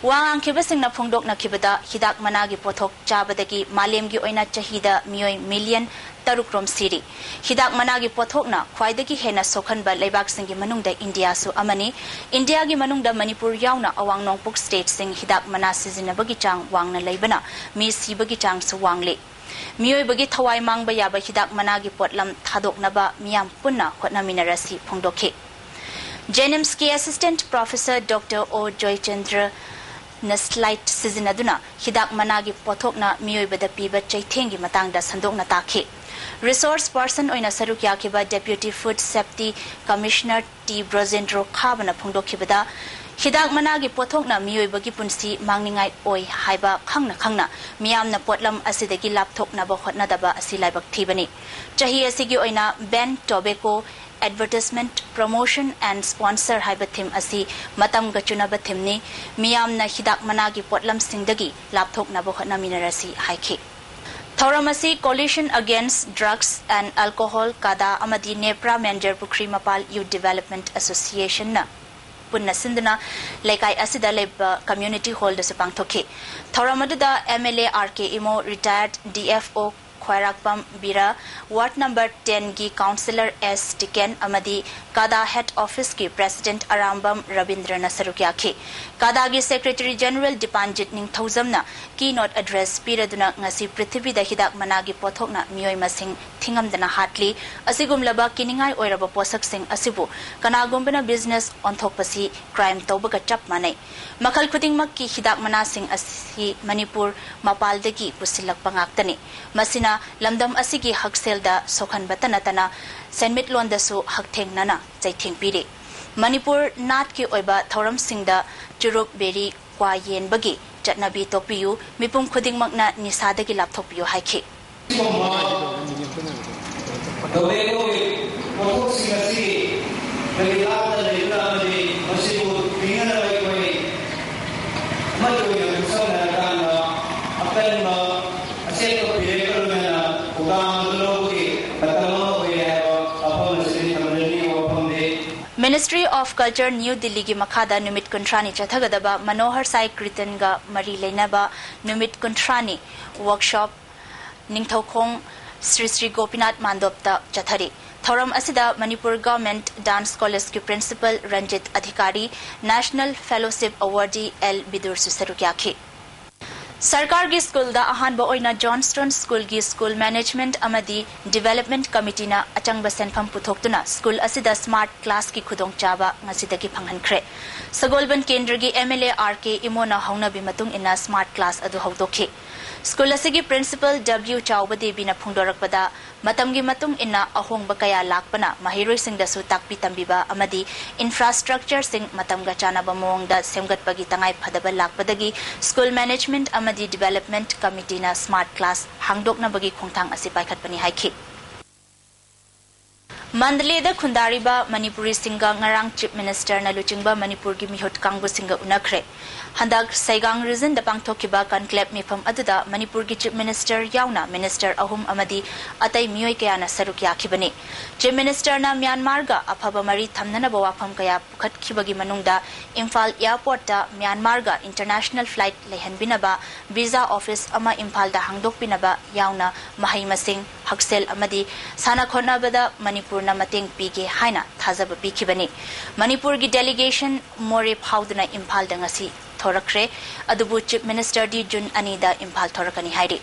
ꯋꯥ ꯉꯥꯡꯈꯤꯕꯁꯤꯡꯅ ꯐꯣꯡꯗꯣꯛꯅꯈꯤꯕꯗ ꯍꯤꯗꯥꯛ ꯃꯅꯥꯒꯤ ꯄꯣꯠꯊꯣꯛ ꯆꯥꯕꯗꯒꯤ ꯃꯥꯂꯦꯝꯒꯤ ꯑꯣꯏꯅ ꯆꯍꯤꯗ ꯃꯤꯑꯣꯏ ꯃꯤꯂꯤꯌꯟ ꯇꯔꯨꯛ ꯔꯣꯝ ꯁꯤꯔꯤ꯫ ꯍꯤꯗꯥꯛ ꯃꯅꯥꯒꯤ ꯄꯣꯠꯊꯣꯛꯅ ꯈ꯭ꯋꯥꯏꯗꯒꯤ ꯍꯦꯟꯅ ꯁꯣꯛꯍꯟꯕ ꯂꯩꯕꯥꯛꯁꯤꯡꯒꯤ ꯃꯅꯨꯡꯗ ꯏꯟꯗꯤꯌꯥꯁꯨ ꯑꯃꯅꯤ꯫ ꯏꯟꯗꯤꯌꯥꯒꯤ ꯃꯅꯨꯡꯗ ꯃꯅꯤꯄꯨꯔ ꯌꯥꯎꯅ ꯑꯋꯥꯡ ꯅꯣꯡꯄꯣꯛ ꯁ꯭ꯇꯦꯠꯁꯤꯡ ꯍꯤꯗꯥꯛ ꯃꯅꯥ ꯁꯤꯖꯤꯟꯅꯕꯒꯤ ꯆꯥꯡ ꯋꯥꯡꯅ ꯂꯩꯕꯅ ꯃꯤ ꯁꯤꯕꯒꯤ ꯆꯥꯡꯁꯨ ꯋꯥꯡꯂꯤ꯫ ꯃꯤꯑꯣꯏꯕꯒꯤ ꯊꯋꯥꯏ ꯃꯥꯡꯕ ꯌꯥꯕ ꯍꯤꯗꯥꯛ ꯃꯅꯥꯒꯤ ꯄꯣꯠꯂꯝ ꯊꯥꯗꯣꯛꯅꯕ ꯃꯤꯌꯥꯝ ꯄꯨꯟꯅ ꯍꯣꯠꯅꯃꯤꯟꯅꯔꯁꯤ ꯐꯣꯡꯗꯣꯛꯈꯤ꯫ ꯖꯦꯅꯤꯝꯁꯀꯤ Assistant Professor Doctor ꯑꯣ ꯖꯣꯏꯆꯟꯗ꯭ꯔꯅ slide ꯁꯤꯖꯤꯟꯅꯗꯨꯅ ꯍꯤꯗꯥꯛ ꯃꯅꯥꯒꯤ ꯄꯣꯠꯊꯣꯛꯅ ꯃꯤꯑꯣꯏꯕꯗ ꯄꯤꯕ ꯆꯩꯊꯦꯡꯒꯤ ꯃꯇꯥꯡꯗ ꯁꯟꯗꯣꯛꯅ ꯇꯥꯛꯈꯤ꯫ Resource person ꯑꯣꯏꯅ ꯁꯔꯨꯛ ꯌꯥꯈꯤꯕ Deputy Food Safety Commissioner T Brajendro ꯈꯥꯕꯅ ꯐꯣꯡꯗꯣꯛꯈꯤꯕꯗ, ꯍꯤꯗꯥꯛ ꯃꯅꯥꯒꯤ ꯄꯣꯠꯊꯣꯛꯅ ꯃꯤꯑꯣꯏꯕꯒꯤ ꯄꯨꯟꯁꯤ ꯃꯥꯡꯅꯤꯡꯉꯥꯏ ꯑꯣꯏ ꯍꯥꯏꯕ ꯈꯪꯅ ꯈꯪꯅ ꯃꯤꯌꯥꯝꯅ ꯄꯣꯠꯂꯝ ꯑꯁꯤꯗꯒꯤ ꯂꯥꯞꯊꯣꯛꯅꯕ ꯍꯣꯠꯅꯗꯕ ꯑꯁꯤ ꯂꯥꯏꯕꯛ ꯊꯤꯕꯅꯤ꯫ ꯆꯍꯤ ꯑꯁꯤꯒꯤ ꯑꯣꯏꯅ Ban Tobacco, Advertisement, Promotion and Sponsor ꯍꯥꯏꯕ theme ꯑꯁꯤ ꯃꯇꯝꯒ ꯆꯨꯅꯕ theme ꯅꯤ꯫ ꯃꯤꯌꯥꯝꯅ ꯍꯤꯗꯥꯛ ꯃꯅꯥꯒꯤ ꯄꯣꯠꯂꯝꯁꯤꯡꯗꯒꯤ ꯂꯥꯞꯊꯣꯛꯅꯕ ꯍꯣꯠꯅꯃꯤꯟꯅꯔꯁꯤ ꯍꯥꯏꯈꯤ꯫ ꯊꯧꯔꯝ ꯑꯁꯤ Coalition Against Drugs and Alcohol, ꯀꯥꯗꯥ, ꯑꯃꯗꯤ ꯅꯦꯄ꯭ꯔꯥ ꯃꯦꯟꯖꯔ ꯄꯨꯈ꯭ꯔꯤ ꯃꯄꯥꯜ Youth Development Association ꯅ ꯄꯨꯟꯅ ꯁꯤꯟꯗꯨꯅ ꯂꯩꯀꯥꯏ ꯑꯁꯤꯗ ꯂꯩꯕ community hall ꯗꯁꯨ ꯄꯥꯡꯊꯣꯛꯈꯤ꯫ ꯊꯧꯔꯝ ꯑꯗꯨꯗ M L A R K Imo, retired D F O ꯈ꯭ꯋꯥꯏꯔꯥꯛꯄꯝ ꯕꯤꯔ, ward number ten ꯒꯤ councillor S ꯇꯤꯀꯦꯟ ꯑꯃꯗꯤ ꯀꯥꯗꯥ head office ꯀꯤ president ꯑꯔꯥꯝꯕꯝ ꯔꯕꯤꯟꯗ꯭ꯔꯅ ꯁꯔꯨꯛ ꯌꯥꯈꯤ꯫ ꯀꯥꯗꯥꯒꯤ Secretary General ꯗꯤꯄꯥꯟꯖꯤꯠ ꯅꯤꯡꯊꯧꯖꯝꯅ keynote address ꯄꯤꯔꯗꯨꯅ ꯉꯁꯤ ꯄ꯭ꯔꯤꯊꯤꯕꯤꯗ ꯍꯤꯗꯥꯛ ꯃꯅꯥꯒꯤ ꯄꯣꯠꯊꯣꯛꯅ ꯃꯤꯑꯣꯏ ꯃꯁꯤꯡ ꯊꯤꯉꯝꯗꯅ ꯍꯥꯠꯂꯤ꯫ ꯑꯁꯤꯒꯨꯝꯂꯕ ꯀꯤꯅꯤꯡꯉꯥꯏ ꯑꯣꯏꯔꯕ ꯄꯣꯠꯁꯛꯁꯤꯡ ꯑꯁꯤꯕꯨ ꯀꯅꯥꯒꯨꯝꯕꯅ business ꯑꯣꯟꯊꯣꯛꯄꯁꯤ crime ꯇꯧꯕꯒ ꯆꯞ ꯃꯥꯟꯅꯩ꯫ ꯃꯈꯜ ꯈꯨꯗꯤꯡꯃꯛꯀꯤ ꯍꯤꯗꯥꯛ ꯃꯅꯥꯁꯤꯡ ꯑꯁꯤ ꯃꯅꯤꯄꯨꯔ ꯃꯄꯥꯜꯗꯒꯤ ꯄꯨꯁꯤꯜꯂꯛꯄ ꯉꯥꯛꯇꯅꯤ꯫ ꯃꯁꯤꯅ ꯂꯝꯗꯝ ꯑꯁꯤꯒꯤ ꯍꯛꯁꯦꯜꯗ ꯁꯣꯛꯍꯟꯕꯇ ꯅꯠꯇꯅ ꯁꯦꯟꯃꯤꯠꯂꯣꯟꯗꯁꯨ ꯍꯛꯊꯦꯡꯅꯅ ꯆꯩꯊꯦꯡ ꯄꯤꯔꯤ꯫ ꯃꯅꯤꯄꯨꯔ ꯅꯥꯠꯀꯤ ꯑꯣꯏꯕ ꯊꯧꯔꯝꯁꯤꯡꯗ ꯆꯨꯔꯨꯞ, ꯕꯦꯔꯤ, ꯀ꯭ꯋꯥ ꯌꯦꯟꯕꯒꯤ ꯆꯠꯅꯕꯤ ꯇꯣꯛꯄꯤꯌꯨ, ꯃꯤꯄꯨꯝ ꯈꯨꯗꯤꯡꯃꯛꯅ ꯅꯤꯁꯥꯗꯒꯤ ꯂꯥꯞꯊꯣꯛꯄꯤꯌꯨ ꯍꯥꯏꯈꯤ꯫ ꯇꯧꯔꯦ ꯇꯧꯔꯦ꯫ ꯄꯣꯠꯊꯣꯛꯁꯤꯡ ꯑꯁꯤ ꯀꯔꯤ ꯂꯥꯞꯅ ꯂꯩꯕꯅ ꯑꯃꯗꯤ ꯃꯁꯤꯕꯨ ꯊꯤꯡꯅꯅꯕ ꯑꯩꯈꯣꯏ ꯑꯃꯠꯇ ꯑꯣꯏꯅ ꯈꯨꯠꯁꯝꯅꯔꯀꯥꯟꯗ ꯑꯀꯟꯕ ꯑꯆꯦꯠꯄ ꯐꯤꯔꯦꯞꯀ ꯂꯣꯏꯅꯅ ꯊꯧꯗꯥꯡ ꯑꯗꯨ ꯂꯧꯕꯒꯤ ꯃꯇꯝ ꯑꯃ ꯑꯣꯏꯔꯦ ꯍꯥꯏꯕ ꯋꯥꯐꯝ ꯑꯁꯤꯗꯤ ꯊꯝꯖꯅꯤꯡꯉꯤ ꯋꯥꯐꯝꯗꯤ꯫ Ministry of Culture, New Delhi ꯒꯤ ꯃꯈꯥꯗ ꯅꯨꯃꯤꯠ ꯀꯨꯟꯊ꯭ꯔꯥꯅꯤ ꯆꯠꯊꯒꯗꯕ ꯃꯅꯣꯍꯔ ꯁꯥꯏ ꯀ꯭ꯔꯤꯇꯟꯒ ꯃꯔꯤ ꯂꯩꯅꯕ ꯅꯨꯃꯤꯠ ꯀꯨꯟꯊ꯭ꯔꯥꯅꯤ workshop ꯅꯤꯡꯊꯧꯈꯣꯡ ꯁ꯭ꯔꯤ ꯁ꯭ꯔꯤ ꯒꯣꯄꯤꯅꯥꯊ ꯃꯥꯟꯗꯣꯞꯇ ꯆꯠꯊꯔꯤ꯫ ꯊꯧꯔꯝ ꯑꯁꯤꯗ ꯃꯅꯤꯄꯨꯔ Government Dance College ꯀꯤ principal Ranjit ꯑꯙꯤꯀꯥꯔꯤ, National Fellowship awardee L ꯕꯤꯗꯨꯔꯁꯨ ꯁꯔꯨꯛ ꯌꯥꯈꯤ꯫ ꯁꯔꯀꯥꯔꯒꯤ ꯁ꯭ꯀꯨꯜꯗ ꯑꯍꯥꯟꯕ ꯑꯣꯏꯅ Johnstone School ꯒꯤ School Management ꯑꯃꯗꯤ Development Committee ꯅ ꯑꯆꯪꯕ ꯁꯦꯟꯐꯝ ꯄꯨꯊꯣꯛꯇꯨꯅ ꯁ꯭ꯀꯨꯜ ꯑꯁꯤꯗ smart class ꯀꯤ ꯈꯨꯗꯣꯡꯆꯥꯕ ꯉꯁꯤꯗꯒꯤ ꯐꯪꯍꯟꯈ꯭ꯔꯦ꯫ ꯁꯒꯣꯜꯕꯟ ꯀꯦꯟꯗ꯭ꯔꯒꯤ M L A R K ꯏꯃꯣꯅ ꯍꯧꯅꯕꯤ ꯃꯇꯨꯡ ꯏꯟꯅ smart class ꯑꯗꯨ ꯍꯧꯗꯣꯛꯈꯤ꯫ ꯁ꯭ꯀꯨꯜ ꯑꯁꯤꯒꯤ principal W ꯆꯥꯎꯕ ꯗꯦꯕꯤꯅ ꯐꯣꯡꯗꯣꯔꯛꯄꯗ, ꯃꯇꯝꯒꯤ ꯃꯇꯨꯡ ꯏꯟꯅ ꯑꯍꯣꯡꯕ ꯀꯌꯥ ꯂꯥꯛꯄꯅ ꯃꯍꯩꯔꯣꯏꯁꯤꯡꯗꯁꯨ ꯇꯥꯛꯄꯤ ꯇꯝꯕꯤꯕ ꯑꯃꯗꯤ infrastructure ꯁꯤꯡ ꯃꯇꯝꯒ ꯆꯥꯟꯅꯕ ꯃꯑꯣꯡꯗ ꯁꯦꯝꯒꯠꯄꯒꯤ ꯇꯉꯥꯏ ꯐꯗꯕ ꯂꯥꯛꯄꯗꯒꯤ School Management ꯑꯃꯗꯤ Development Committee ꯅ smart class ꯍꯥꯡꯗꯣꯛꯅꯕꯒꯤ ꯈꯣꯡꯊꯥꯡ ꯑꯁꯤ ꯄꯥꯏꯈꯠꯄꯅꯤ ꯍꯥꯏꯈꯤ꯫ ꯃꯟꯗꯂꯦꯗ ꯈꯨꯟꯗꯥꯔꯤꯕ ꯃꯅꯤꯄꯨꯔꯤꯁꯤꯡꯒ ꯉꯔꯥꯡ Chief Ministerꯅ ꯂꯨꯆꯤꯡꯕ ꯃꯅꯤꯄꯨꯔꯒꯤ ꯃꯤꯍꯨꯠ ꯀꯥꯡꯕꯨꯁꯤꯡꯒ ꯎꯅꯈ꯭ꯔꯦ꯫ ꯍꯟꯗꯛ ꯁꯩꯒꯥꯡ regionꯗ ꯄꯥꯡꯊꯣꯛꯈꯤꯕ conclave ꯃꯤꯐꯝ ꯑꯗꯨꯗ ꯃꯅꯤꯄꯨꯔꯒꯤ Chief Minister ꯌꯥꯎꯅ minister ꯑꯍꯨꯝ ꯑꯃꯗꯤ ꯑꯇꯩ ꯃꯤꯑꯣꯏ ꯀꯌꯥꯅ ꯁꯔꯨꯛ ꯌꯥꯈꯤꯕꯅꯤ꯫ Chief Ministerꯅ ꯃ꯭ꯌꯥꯟꯃꯥꯔꯒ ꯑꯐꯕ ꯃꯔꯤ ꯊꯝꯅꯅꯕ ꯋꯥꯐꯝ ꯀꯌꯥ ꯄꯨꯈꯠꯈꯤꯕꯒꯤ ꯃꯅꯨꯡꯗ Imphal airportꯇ ꯃ꯭ꯌꯥꯟꯃꯥꯔꯒ international flight ꯂꯩꯍꯟꯕꯤꯅꯕ visa office ꯑꯃ ꯏꯝꯐꯥꯜꯗ ꯍꯥꯡꯗꯣꯛꯄꯤꯅꯕ ꯌꯥꯎꯅ ꯃꯍꯩ ꯃꯁꯤꯡ, ꯍꯛꯁꯦꯜ ꯑꯃꯗꯤ ꯁꯥꯟꯅ ꯈꯣꯠꯅꯕꯗ ꯃꯅꯤꯄꯨꯔꯅ ꯃꯇꯦꯡ ꯄꯤꯒꯦ ꯍꯥꯏꯅ ꯊꯥꯖꯕ ꯄꯤꯈꯤꯕꯅꯤ꯫ ꯃꯅꯤꯄꯨꯔꯒꯤ delegation ꯃꯣꯔꯦ ꯐꯥꯎꯗꯨꯅ ꯏꯝꯐꯥꯜꯗ ꯉꯁꯤ ꯊꯣꯔꯛꯈ꯭ꯔꯦ꯫ ꯑꯗꯨꯕꯨ Chief Ministerꯗꯤ June ꯑꯅꯤꯗ ꯏꯝꯐꯥꯜ ꯊꯣꯔꯛꯀꯅꯤ ꯍꯥꯏꯔꯤ꯫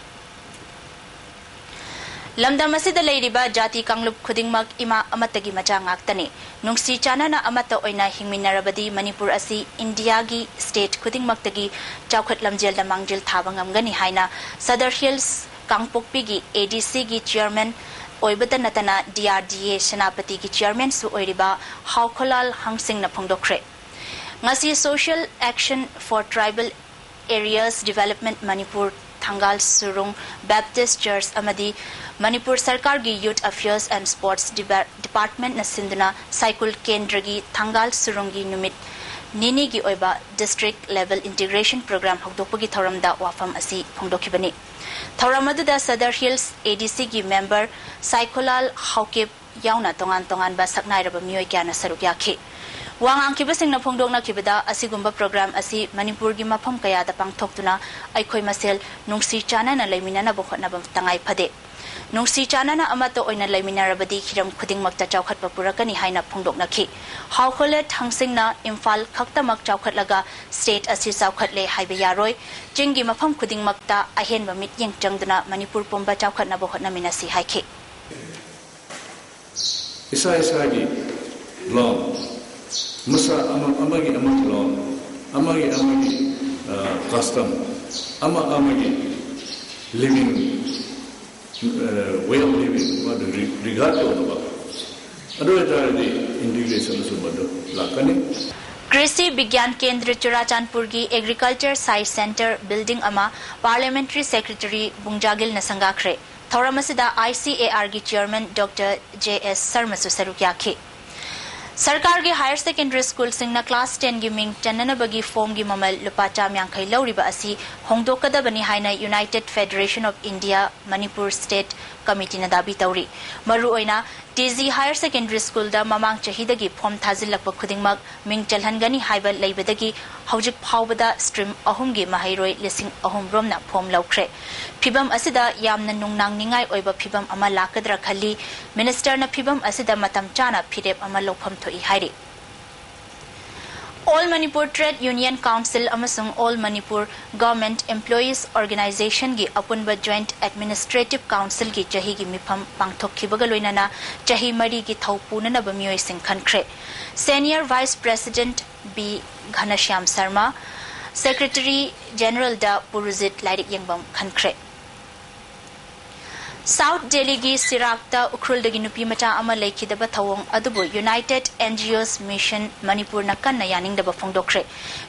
ꯂꯝꯗꯝ ꯑꯁꯤꯗ ꯂꯩꯔꯤꯕ ꯖꯥꯇꯤ ꯀꯥꯡꯂꯨꯞ ꯈꯨꯗꯤꯡꯃꯛ ꯏꯃꯥ ꯑꯃꯠꯇꯒꯤ ꯃꯆꯥ ꯉꯥꯛꯇꯅꯤ꯫ ꯅꯨꯡꯁꯤ ꯆꯥꯟꯅꯅ ꯑꯃꯠꯇ ꯑꯣꯏꯅ ꯍꯤꯡꯃꯤꯟꯅꯔꯕꯗꯤ ꯃꯅꯤꯄꯨꯔ ꯑꯁꯤ ꯏꯟꯗꯤꯌꯥꯒꯤ state ꯈꯨꯗꯤꯡꯃꯛꯇꯒꯤ ꯆꯥꯎꯈꯠ ꯂꯝꯖꯦꯜꯗ ꯃꯥꯡꯖꯤꯜ ꯊꯥꯕ ꯉꯝꯒꯅꯤ ꯍꯥꯏꯅ Sadar Hills ꯀꯥꯡꯄꯣꯛꯄꯤꯒꯤ ADCꯒꯤ chairman ꯑꯣꯏꯕꯇ ꯅꯠꯇꯅ DRDA ꯁꯦꯅꯥꯄꯇꯤꯒꯤ chairmanꯁꯨ ꯑꯣꯏꯔꯤꯕ ꯍꯥꯎꯈꯣꯂꯥꯜ ꯍꯪꯁꯤꯡꯅ ꯐꯣꯡꯗꯣꯛꯈ꯭ꯔꯦ꯫ ꯉꯁꯤ Social Action for Tribal Areas Development Manipur Thangal ꯁꯨꯔꯨꯡ Baptist Church ꯑꯃꯗꯤ ꯃꯅꯤꯄꯨꯔ ꯁꯔꯀꯥꯔꯒꯤ Youth Affairs and Sports Departmentꯅ ꯁꯤꯟꯗꯨꯅ ꯁꯥꯏꯀꯨꯜ ꯀꯦꯟꯗ꯭ꯔꯒꯤ ꯊꯪꯒꯥꯜ ꯁꯨꯔꯨꯡꯒꯤ ꯅꯨꯃꯤꯠ ꯅꯤꯅꯤꯒꯤ ꯑꯣꯏꯕ district level integration program ꯍꯧꯗꯣꯛꯄꯒꯤ ꯊꯧꯔꯝꯗ ꯋꯥꯐꯝ ꯑꯁꯤ ꯐꯣꯡꯗꯣꯛꯈꯤꯕꯅꯤ꯫ ꯊꯧꯔꯝ ꯑꯗꯨꯗ Sadar Hills ADCꯒꯤ member ꯁꯥꯏꯈꯣꯂꯥꯜ ꯍꯥꯎꯀꯤꯞ ꯌꯥꯎꯅ ꯇꯣꯉꯥꯟ ꯇꯣꯉꯥꯟꯕ ꯁꯛꯅꯥꯏꯔꯕ ꯃꯤꯑꯣꯏ ꯀꯌꯥꯅ ꯁꯔꯨꯛ ꯌꯥꯈꯤ꯫ ꯋꯥ ꯉꯥꯡꯈꯤꯕꯁꯤꯡꯅ ꯐꯣꯡꯗꯣꯛꯅꯈꯤꯕꯗ ꯑꯁꯤꯒꯨꯝꯕ program ꯑꯁꯤ ꯃꯅꯤꯄꯨꯔꯒꯤ ꯃꯐꯝ ꯀꯌꯥꯗ ꯄꯥꯡꯊꯣꯛꯇꯨꯅ ꯑꯩꯈꯣꯏ ꯃꯁꯦꯜ ꯅꯨꯡꯁꯤ ꯆꯥꯟꯅꯅ ꯂꯩꯃꯤꯟꯅꯅꯕ ꯍꯣꯠꯅꯕ ꯇꯉꯥꯏ ꯐꯗꯦ꯫ ꯅꯨꯡꯁꯤ ꯆꯥꯟꯅꯅ ꯑꯃꯠꯇ ꯑꯣꯏꯅ ꯂꯩꯃꯤꯟꯅꯔꯕꯗꯤ ꯍꯤꯔꯝ ꯈꯨꯗꯤꯡꯃꯛꯇ ꯆꯥꯎꯈꯠꯄ ꯄꯨꯔꯛꯀꯅꯤ ꯍꯥꯏꯅ ꯐꯣꯡꯗꯣꯛꯅꯈꯤ꯫ ꯍꯥꯎꯈꯣꯂꯦꯠ ꯍꯪꯁꯤꯡꯅ ꯏꯝꯐꯥꯜ ꯈꯛꯇꯃꯛ ꯆꯥꯎꯈꯠꯂꯒ state ꯑꯁꯤ ꯆꯥꯎꯈꯠꯂꯦ ꯍꯥꯏꯕ ꯌꯥꯔꯣꯏ꯫ ꯆꯤꯡꯒꯤ ꯃꯐꯝ ꯈꯨꯗꯤꯡꯃꯛꯇ ꯑꯍꯦꯟꯕ ꯃꯤꯠꯌꯦꯡ ꯆꯪꯗꯨꯅ ꯃꯅꯤꯄꯨꯔ ꯄꯨꯝꯕ ꯆꯥꯎꯈꯠꯅꯕ ꯍꯣꯠꯅꯃꯤꯟꯅꯁꯤ ꯍꯥꯏꯈꯤ꯫ ꯏꯁꯥ ꯏꯁꯥꯒꯤ ꯂꯣꯟ, ꯃꯁꯥ ꯑꯃ ꯑꯃꯒꯤ ꯑꯃꯒꯤ ꯂꯣꯟ, ꯑꯃꯒꯤ ꯑꯃꯒꯤ custom, ꯑꯃ ꯑꯃꯒꯤ living, way of living ꯃꯗꯨ regard ꯇꯧꯅꯕ꯫ ꯑꯗꯨ ꯑꯣꯏꯇꯥꯔꯗꯤ integration ꯑꯁꯨꯝꯕꯗꯨ ꯂꯥꯛꯀꯅꯤ꯫ ꯀ꯭ꯔꯤꯁꯤ ꯕꯤꯒ꯭ꯌꯥꯟ ꯀꯦꯟꯗ꯭ꯔ ꯆꯨꯔꯥꯆꯥꯟꯄꯨꯔꯒꯤ Agriculture Science Centre building ꯑꯃ Parliamentary Secretary ꯕꯨꯡꯖꯥꯒꯤꯜꯅ ꯁꯪꯒꯥꯈ꯭ꯔꯦ꯫ ꯊꯧꯔꯝ ꯑꯁꯤꯗ ICAR ꯒꯤ chairman Doctor J S ꯁꯔꯃꯁꯨ ꯁꯔꯨꯛ ꯌꯥꯈꯤ꯫ ꯁꯔꯀꯥꯔꯒꯤ higher secondary school ꯁꯤꯡꯅ class ten ꯒꯤ ꯃꯤꯡ ꯆꯟꯅꯅꯕꯒꯤ form ꯒꯤ ꯃꯃꯜ ꯂꯨꯄꯥ ꯆꯥꯝ ꯌꯥꯡꯈꯩ ꯂꯧꯔꯤꯕ ꯑꯁꯤ ꯍꯣꯡꯗꯣꯛꯀꯗꯕꯅꯤ ꯍꯥꯏꯅ United Federation of India Manipur State Committee ꯅ ꯗꯥꯕꯤ ꯇꯧꯔꯤ꯫ ꯃꯔꯨꯑꯣꯏꯅ TG Higher Secondary School ꯗ ꯃꯃꯥꯡ ꯆꯍꯤꯗꯒꯤ form ꯊꯥꯖꯤꯜꯂꯛꯄ ꯈꯨꯗꯤꯡꯃꯛ ꯃꯤꯡ ꯆꯜꯍꯟꯒꯅꯤ ꯍꯥꯏꯕ ꯂꯩꯕꯗꯒꯤ ꯍꯧꯖꯤꯛ ꯐꯥꯎꯕꯗ stream ꯑꯍꯨꯝꯒꯤ ꯃꯍꯩꯔꯣꯏ ꯂꯤꯁꯤꯡ ꯑꯍꯨꯝ ꯔꯣꯝꯅ form ꯂꯧꯈ꯭ꯔꯦ꯫ ꯐꯤꯚꯝ ꯑꯁꯤꯗ ꯌꯥꯝꯅ ꯅꯨꯡꯅꯥꯡꯅꯤꯡꯉꯥꯏ ꯑꯣꯏꯕ ꯐꯤꯚꯝ ꯑꯃ ꯂꯥꯛꯀꯗ꯭ꯔꯥ ꯈꯜꯂꯤ꯫ Minister ꯅ ꯐꯤꯚꯝ ꯑꯁꯤꯗ ꯃꯇꯝ ꯆꯥꯅ ꯐꯤꯔꯦꯞ ꯑꯃ ꯂꯧꯐꯝ ꯊꯣꯛꯏ ꯍꯥꯏꯔꯤ꯫ All Manipur Trade Union Council ꯑꯃꯁꯨꯡ All Manipur Government Employees Organisation ꯒꯤ ꯑꯄꯨꯟꯕ Joint Administrative Council ꯒꯤ ꯆꯍꯤꯒꯤ ꯃꯤꯐꯝ ꯄꯥꯡꯊꯣꯛꯈꯤꯕꯒ ꯂꯣꯏꯅꯅ ꯆꯍꯤ ꯃꯔꯤꯒꯤ ꯊꯧ ꯄꯨꯅꯅꯕ ꯃꯤꯑꯣꯏꯁꯤꯡ ꯈꯟꯈ꯭ꯔꯦ꯫ Senior Vice President B Ghanashyam Sharma, Secretary General ꯗ ꯄꯨꯔꯨꯖꯤꯠ ꯂꯥꯏꯔꯤꯛ ꯌꯦꯡꯕꯝ ꯈꯟꯈ꯭ꯔꯦ꯫ South Delhi ꯒꯤ ꯁꯤꯔꯥꯛꯇ ꯎꯈ꯭ꯔꯨꯜꯗꯒꯤ ꯅꯨꯄꯤ ꯃꯆꯥ ꯑꯃ ꯂꯩꯈꯤꯗꯕ ꯊꯧꯑꯣꯡ ꯑꯗꯨꯕꯨ United NGOs Mission ꯃꯅꯤꯄꯨꯔꯅ ꯀꯟꯅ ꯌꯥꯅꯤꯡꯗꯕ ꯐꯣꯡꯗꯣꯛꯈ꯭ꯔꯦ꯫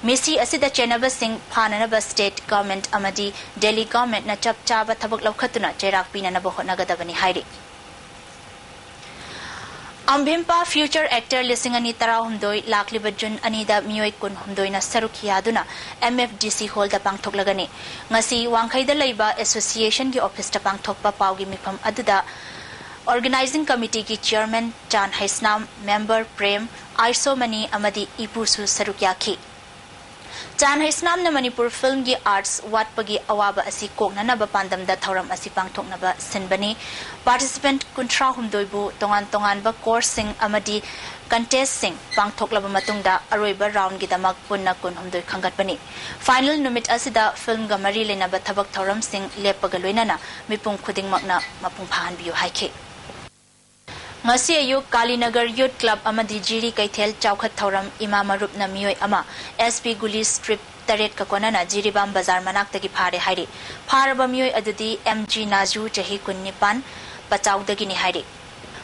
ꯃꯤꯁꯤ ꯑꯁꯤꯗ ꯆꯦꯟꯅꯕꯁꯤꯡ ꯐꯥꯅꯅꯕ state government ꯑꯃꯗꯤ Delhi government ꯅ ꯆꯞ ꯆꯥꯕ ꯊꯕꯛ ꯂꯧꯈꯠꯇꯨꯅ ꯆꯩꯔꯥꯛ ꯄꯤꯅꯅꯕ ꯍꯣꯠꯅꯒꯗꯕꯅꯤ ꯍꯥꯏꯔꯤ꯫ ꯑꯝꯚꯤꯝꯄꯥ Future Actor ꯂꯤꯁꯤꯡ ꯑꯅꯤ ꯇꯔꯥꯍꯨꯝꯗꯣꯏ ꯂꯥꯛꯂꯤꯕ ꯖꯨꯟ ꯑꯅꯤꯗ ꯃꯤꯑꯣꯏ ꯀꯨꯟꯍꯨꯝꯗꯣꯏꯅ ꯁꯔꯨꯛ ꯌꯥꯗꯨꯅ MFDC hall ꯗ ꯄꯥꯡꯊꯣꯛꯂꯒꯅꯤ꯫ ꯉꯁꯤ ꯋꯥꯡꯈꯩꯗ ꯂꯩꯕ association ꯒꯤ office ꯇ ꯄꯥꯡꯊꯣꯛꯄ ꯄꯥꯎꯒꯤ ꯃꯤꯐꯝ ꯑꯗꯨꯗ Organising Committee ꯒꯤ chairman ꯆꯥꯟ ꯍꯩꯁꯅꯥꯝ, member ꯄ꯭ꯔꯦꯝ, ꯑꯥꯏꯁꯣꯃꯅꯤ ꯑꯃꯗꯤ ꯏꯄꯨꯁꯨ ꯁꯔꯨꯛ ꯌꯥꯈꯤ꯫ ꯆꯥꯟ ꯍꯩꯁꯅꯥꯝꯅ ꯃꯅꯤꯄꯨꯔ film ꯒꯤ arts ꯋꯥꯠꯄꯒꯤ ꯑꯋꯥꯕ ꯑꯁꯤ ꯀꯣꯛꯅꯅꯕ ꯄꯥꯟꯗꯝꯗ ꯊꯧꯔꯝ ꯑꯁꯤ ꯄꯥꯡꯊꯣꯛꯅꯕ ꯁꯤꯟꯕꯅꯤ꯫ Participant ꯀꯨꯟꯊ꯭ꯔꯥꯍꯨꯝꯗꯣꯏꯕꯨ ꯇꯣꯉꯥꯟ ꯇꯣꯉꯥꯟꯕ course ꯁꯤꯡ ꯑꯃꯗꯤ contest ꯁꯤꯡ ꯄꯥꯡꯊꯣꯛꯂꯕ ꯃꯇꯨꯡꯗ ꯑꯔꯣꯏꯕ round ꯒꯤꯗꯃꯛ ꯄꯨꯟꯅ ꯀꯨꯟꯍꯨꯝꯗꯣꯏ ꯈꯟꯒꯠꯄꯅꯤ꯫ Final ꯅꯨꯃꯤꯠ ꯑꯁꯤꯗ film ꯒ ꯃꯔꯤ ꯂꯩꯅꯕ ꯊꯕꯛ ꯊꯧꯔꯝꯁꯤꯡ ꯂꯦꯞꯄꯒ ꯂꯣꯏꯅꯅ ꯃꯤꯄꯨꯝ ꯈꯨꯗꯤꯡꯃꯛꯅ ꯃꯄꯨꯡ ꯐꯥꯍꯟꯕꯤꯌꯨ ꯍꯥꯏꯈꯤ꯫ ꯉꯁꯤ ꯑꯌꯨꯛ ꯀꯥꯂꯤꯅꯒꯔ Youth Club ꯑꯃꯗꯤ ꯖꯤꯔꯤ ꯀꯩꯊꯦꯜ ꯆꯥꯎꯈꯠ ꯊꯧꯔꯝ ꯏꯃꯥ ꯃꯔꯨꯞꯅ ꯃꯤꯑꯣꯏ ꯑꯃ SP ꯒꯨꯂꯤ strip ꯇꯔꯦꯠꯀ ꯀꯣꯟꯅꯅ ꯖꯤꯔꯤꯕꯥꯝ ꯕꯖꯥꯔ ꯃꯅꯥꯛꯇꯒꯤ ꯐꯥꯔꯦ ꯍꯥꯏꯔꯤ꯫ ꯐꯥꯔꯕ ꯃꯤꯑꯣꯏ ꯑꯗꯨꯗꯤ M G ꯅꯥꯖꯨ, ꯆꯍꯤ ꯀꯨꯟꯅꯤꯄꯥꯟ, ꯄꯆꯥꯎꯗꯒꯤꯅꯤ ꯍꯥꯏꯔꯤ꯫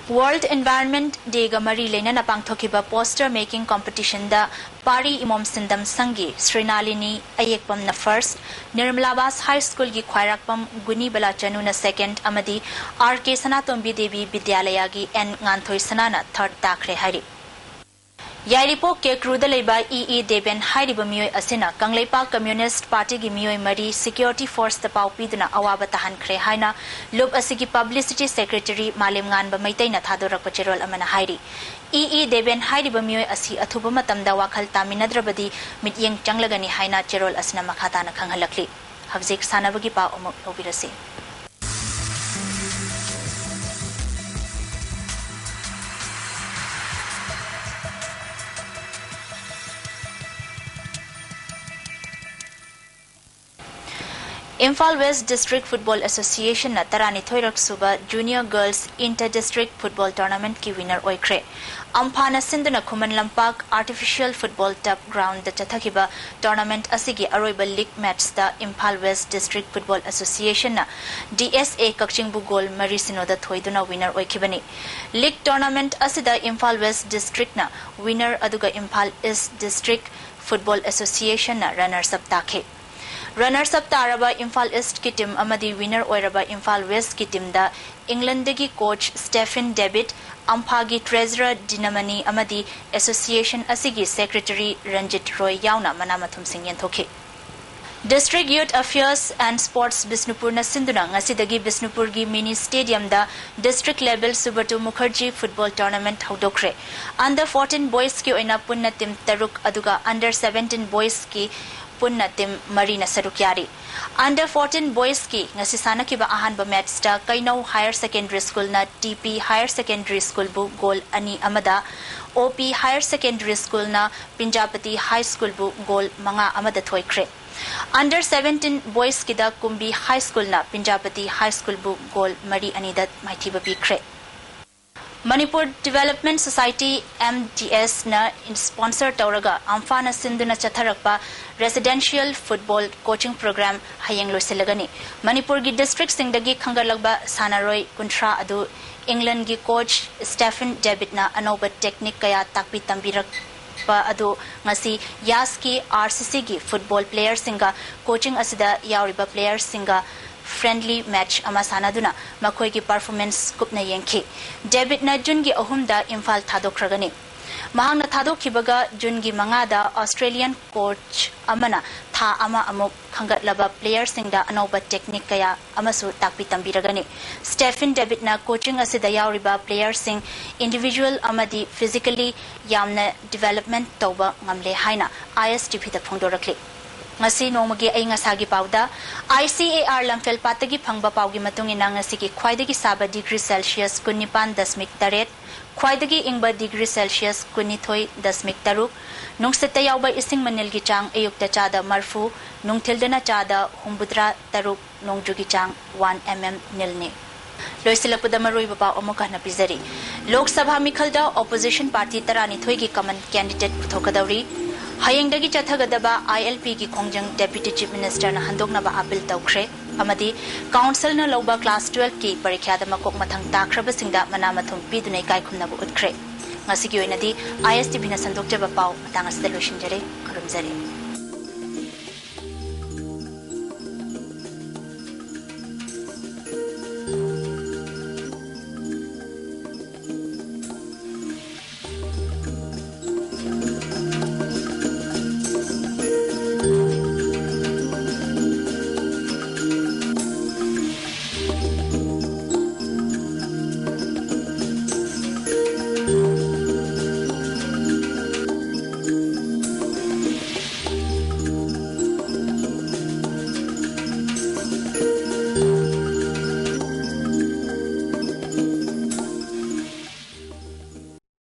World Environment Day-ꯒ ꯃꯔꯤ ꯂꯩꯅꯅ ꯄꯥꯡꯊꯣꯛꯈꯤꯕ poster making competition-ꯗ ꯄꯥꯔꯤ ꯏꯃꯣꯝ ꯁꯤꯟꯗꯝ ꯁꯪꯒꯤ ꯁ꯭ꯔꯤꯅꯥꯂꯤꯅꯤ ꯑꯌꯦꯛꯄꯝꯅ first, ꯅꯤꯔꯃꯂꯥꯕꯥꯁ High School-ꯒꯤ ꯈ꯭ꯋꯥꯏꯔꯥꯛꯄꯝ ꯒꯨꯅꯤꯕꯂꯥ ꯆꯅꯨꯅ second ꯑꯃꯗꯤ ꯑꯥꯔ ꯀꯦ ꯁꯅꯥꯇꯣꯝꯕꯤ ꯗꯦꯕꯤ ꯕꯤꯗ꯭ꯌꯥꯂꯌꯥꯒꯤ ꯑꯦꯟ ꯉꯥꯟꯊꯣꯏ ꯁꯅꯥꯅ third ꯇꯥꯈ꯭ꯔꯦ ꯍꯥꯏꯔꯤ꯫ ꯌꯥꯏꯔꯤꯄꯣꯛ ꯀꯦꯀ꯭ꯔꯨꯗ ꯂꯩꯕ ꯏ ꯏ ꯗꯦꯕꯦꯟ ꯍꯥꯏꯔꯤꯕ ꯃꯤꯑꯣꯏ ꯑꯁꯤꯅ ꯀꯪꯂꯩꯄꯥꯛ Communist Party-ꯒꯤ ꯃꯤꯑꯣꯏ ꯃꯔꯤ security force-ꯇ ꯄꯥꯎ ꯄꯤꯗꯨꯅ ꯑꯋꯥꯕ ꯇꯥꯍꯟꯈ꯭ꯔꯦ ꯍꯥꯏꯅ ꯂꯨꯞ ꯑꯁꯤꯒꯤ publicity secretary ꯃꯥꯂꯦꯝꯉꯥꯟꯕ ꯃꯩꯇꯩꯅ ꯊꯥꯗꯣꯔꯛꯄ ꯆꯦꯔꯣꯜ ꯑꯃꯅ ꯍꯥꯏꯔꯤ꯫ ꯏ ꯏ ꯗꯦꯕꯦꯟ ꯍꯥꯏꯔꯤꯕ ꯃꯤꯑꯣꯏ ꯑꯁꯤ ꯑꯊꯨꯕ ꯃꯇꯝꯗ ꯋꯥꯈꯜ ꯇꯥꯃꯤꯟꯅꯗ꯭ꯔꯕꯗꯤ ꯃꯤꯠꯌꯦꯡ ꯆꯪꯂꯒꯅꯤ ꯍꯥꯏꯅ ꯆꯦꯔꯣꯜ ꯑꯁꯤꯅ ꯃꯈꯥ ꯇꯥꯅ ꯈꯪꯍꯜꯂꯛꯂꯤ꯫ ꯍꯧꯖꯤꯛ ꯁꯥꯟꯅꯕꯒꯤ ꯄꯥꯎ ꯑꯃꯨꯛ ꯂꯧꯕꯤꯔꯁꯤ꯫ ꯏꯝꯐꯥꯜ West District Football Association-ꯅ ꯇꯔꯥꯅꯤꯊꯣꯏꯔꯛ ꯁꯨꯕ Junior Girls Inter District Football Tournament-ꯀꯤ winner ꯑꯣꯏꯈ꯭ꯔꯦ꯫ ꯑꯝꯐꯥꯅ ꯁꯤꯟꯗꯨꯅ Khuman Lampak Artificial Football Turf Ground-ꯗ ꯆꯠꯊꯈꯤꯕ tournament ꯑꯁꯤꯒꯤ ꯑꯔꯣꯏꯕ league match-ꯇ Imphal West District Football Association-ꯅ D S A ꯀꯛꯆꯤꯡꯕꯨ goal ꯃꯔꯤ ꯁꯤꯅꯣꯗ ꯊꯣꯏꯗꯨꯅ winner ꯑꯣꯏꯈꯤꯕꯅꯤ꯫ League tournament ꯑꯁꯤꯗ ꯏꯝꯐꯥꯜ West District-ꯅ winner ꯑꯗꯨꯒ Imphal East District Football Association-ꯅ runners up ꯇꯥꯈꯤ꯫ Runners up ꯇꯥꯔꯕ ꯏꯝꯐꯥꯜ East-ꯀꯤ team ꯑꯃꯗꯤ winner ꯑꯣꯏꯔꯕ Imphal West-ꯀꯤ team-ꯗ England-ꯗꯒꯤ coach Stephen David, ꯑꯝꯐꯥꯒꯤ treasurer ꯗꯤꯅꯃꯅꯤ ꯑꯃꯗꯤ association ꯑꯁꯤꯒꯤ secretary ꯔꯟꯖꯤꯠ ꯔꯣꯏ ꯌꯥꯎꯅ ꯃꯅꯥ ꯃꯊꯨꯝꯁꯤꯡ ꯌꯦꯟꯊꯣꯛꯈꯤ꯫ District Youth Affairs and Sports ꯕꯤꯁꯅꯨꯄꯨꯔꯅ ꯁꯤꯟꯗꯨꯅ ꯉꯁꯤꯗꯒꯤ ꯕꯤꯁꯅꯨꯄꯨꯔꯒꯤ mini stadium-ꯗ district level Subrato Mukherjee football tournament ꯍꯧꯗꯣꯛꯈ꯭ꯔꯦ꯫ Under fourteen boys-ꯀꯤ ꯑꯣꯏꯅ ꯄꯨꯟꯅ team ꯇꯔꯨꯛ ꯑꯗꯨꯒ under seventeen boys-ꯀꯤ ꯄꯨꯟꯅ team ꯃꯔꯤꯅ ꯁꯔꯨꯛ ꯌꯥꯔꯤ꯫ Under fourteen boys-ꯀꯤ ꯉꯁꯤ ꯁꯥꯟꯅꯈꯤꯕ ꯑꯍꯥꯟꯕ match-ꯇ ꯀꯩꯅꯧ Higher Secondary School-ꯅ T P Higher Secondary School-ꯕꯨ goal ꯑꯅꯤ ꯑꯃꯗ, O P Higher Secondary School-ꯅ ꯄꯤꯟꯖꯥꯄꯇꯤ High School-ꯕꯨ goal ꯃꯉꯥ ꯑꯃꯗ ꯊꯣꯏꯈ꯭ꯔꯦ꯫ Under seventeen boys-ꯀꯤꯗ ꯀꯨꯝꯕꯤ High School-ꯅ ꯄꯤꯟꯖꯥꯄꯇꯤ High School-ꯕꯨ goal ꯃꯔꯤ ꯑꯅꯤꯗ ꯃꯥꯏꯊꯤꯕ ꯄꯤꯈ꯭ꯔꯦ꯫ Manipur Development Society, M D S, ꯅ sponsor ꯇꯧꯔꯒ ꯑꯝꯐꯥꯅ ꯁꯤꯟꯗꯨꯅ ꯆꯠꯊꯔꯛꯄ residential football coaching program ꯍꯌꯦꯡ ꯂꯣꯏꯁꯤꯜꯂꯒꯅꯤ꯫ ꯃꯅꯤꯄꯨꯔꯒꯤ districtꯁꯤꯡꯗꯒꯤ ꯈꯟꯒꯠꯂꯛꯄ ꯁꯥꯟꯅꯔꯣꯏ ꯀꯨꯟꯊ꯭ꯔꯥ ꯑꯗꯨ Englandꯒꯤ coach Stephen Davidꯅ ꯑꯅꯧꯕ technique ꯀꯌꯥ ꯇꯥꯛꯄꯤ ꯇꯝꯕꯤꯔꯛꯄ ꯑꯗꯨ ꯉꯁꯤ ꯌꯥꯁꯀꯤ R C Cꯒꯤ football playerꯁꯤꯡꯒ coaching ꯑꯁꯤꯗ ꯌꯥꯎꯔꯤꯕ playerꯁꯤꯡꯒ friendly match ꯑꯃ ꯁꯥꯟꯅꯗꯨꯅ ꯃꯈꯣꯏꯒꯤ performance ꯀꯨꯞꯅ ꯌꯦꯡꯈꯤ꯫ Davidꯅ Juneꯒꯤ ꯑꯍꯨꯝꯗ ꯏꯝꯐꯥꯜ ꯊꯥꯗꯣꯛꯈ꯭ꯔꯒꯅꯤ꯫ ꯃꯍꯥꯛꯅ ꯊꯥꯗꯣꯛꯈꯤꯕꯒ Juneꯒꯤ ꯃꯉꯥꯗ Australian coach ꯑꯃꯅ ꯊꯥ ꯑꯃ ꯑꯃꯨꯛ ꯈꯟꯒꯠꯂꯕ playerꯁꯤꯡꯗ ꯑꯅꯧꯕ technique ꯀꯌꯥ ꯑꯃꯁꯨ ꯇꯥꯛꯄꯤ ꯇꯝꯕꯤꯔꯒꯅꯤ꯫ Stephen Davidꯅ coaching ꯑꯁꯤꯗ ꯌꯥꯎꯔꯤꯕ playerꯁꯤꯡ individual ꯑꯃꯗꯤ physically ꯌꯥꯝꯅ development ꯇꯧꯕ ꯉꯝꯂꯦ ꯍꯥꯏꯅ ISTVꯗ ꯐꯣꯡꯗꯣꯔꯛꯂꯤ꯫ ꯉꯁꯤ ꯅꯣꯡꯃꯒꯤ ꯑꯏꯪ ꯑꯁꯥꯒꯤ ꯄꯥꯎꯗ, ICAR ꯂꯝꯐꯦꯜꯄꯥꯠꯇꯒꯤ ꯐꯪꯕ ꯄꯥꯎꯒꯤ ꯃꯇꯨꯡ ꯏꯟꯅ ꯉꯁꯤꯒꯤ ꯈ꯭ꯋꯥꯏꯗꯒꯤ ꯁꯥꯕ degree Celsius ꯀꯨꯟꯅꯤꯄꯥꯟ ꯗꯁꯃꯤꯛ ꯇꯔꯦꯠ, ꯈ꯭ꯋꯥꯏꯗꯒꯤ ꯏꯪꯕ degree Celsius ꯀꯨꯟꯅꯤꯊꯣꯏ ꯗꯁꯃꯤꯛ ꯇꯔꯨꯛ, ꯅꯨꯡꯁꯤꯠꯇ ꯌꯥꯎꯕ ꯏꯁꯤꯡ ꯃꯅꯤꯜꯒꯤ ꯆꯥꯡ ꯑꯌꯨꯛꯇ ꯆꯥꯗ ꯃꯔꯐꯨ, ꯅꯨꯡꯊꯤꯜꯗꯅ ꯆꯥꯗ ꯍꯨꯝꯐꯨꯇꯔꯥ ꯇꯔꯨꯛ, ꯅꯣꯡꯖꯨꯒꯤ ꯆꯥꯡ one mm ꯅꯤꯜꯅꯤ꯫ ꯂꯣꯏꯁꯤꯜꯂꯛꯄꯗ ꯃꯔꯨꯑꯣꯏꯕ ꯄꯥꯎ ꯑꯃꯨꯛ ꯍꯟꯅ ꯄꯤꯖꯔꯤ꯫ Lok Sabha ꯃꯤꯈꯜꯗ opposition party ꯇꯔꯥꯅꯤꯊꯣꯏꯒꯤ common candidate ꯄꯨꯊꯣꯛꯀꯗꯧꯔꯤ꯫ ꯍꯌꯦꯡꯗꯒꯤ ꯆꯠꯊꯒꯗꯕ ILPꯒꯤ ꯈꯣꯡꯖꯪ Deputy Chief Ministerꯅ ꯍꯟꯗꯣꯛꯅꯕ appeal ꯇꯧꯈ꯭ꯔꯦ ꯑꯃꯗꯤ councilꯅ ꯂꯧꯕ class twelveꯀꯤ ꯄꯔꯤꯈ꯭ꯌꯥꯗ ꯃꯀꯣꯛ ꯃꯊꯪ ꯇꯥꯈ꯭ꯔꯕꯁꯤꯡꯗ ꯃꯅꯥ ꯃꯊꯨꯝ ꯄꯤꯗꯨꯅ ꯏꯀꯥꯏ ꯈꯨꯝꯅꯕ ꯎꯠꯈ꯭ꯔꯦ꯫ ꯉꯁꯤꯒꯤ ꯑꯣꯏꯅꯗꯤ ISTVꯅ ꯁꯟꯗꯣꯛꯆꯕ ꯄꯥꯎ ꯃꯇꯥꯡ ꯑꯁꯤꯗ ꯂꯣꯏꯁꯤꯟꯖꯔꯦ꯫ ꯈꯨꯔꯨꯝꯖꯔꯤ꯫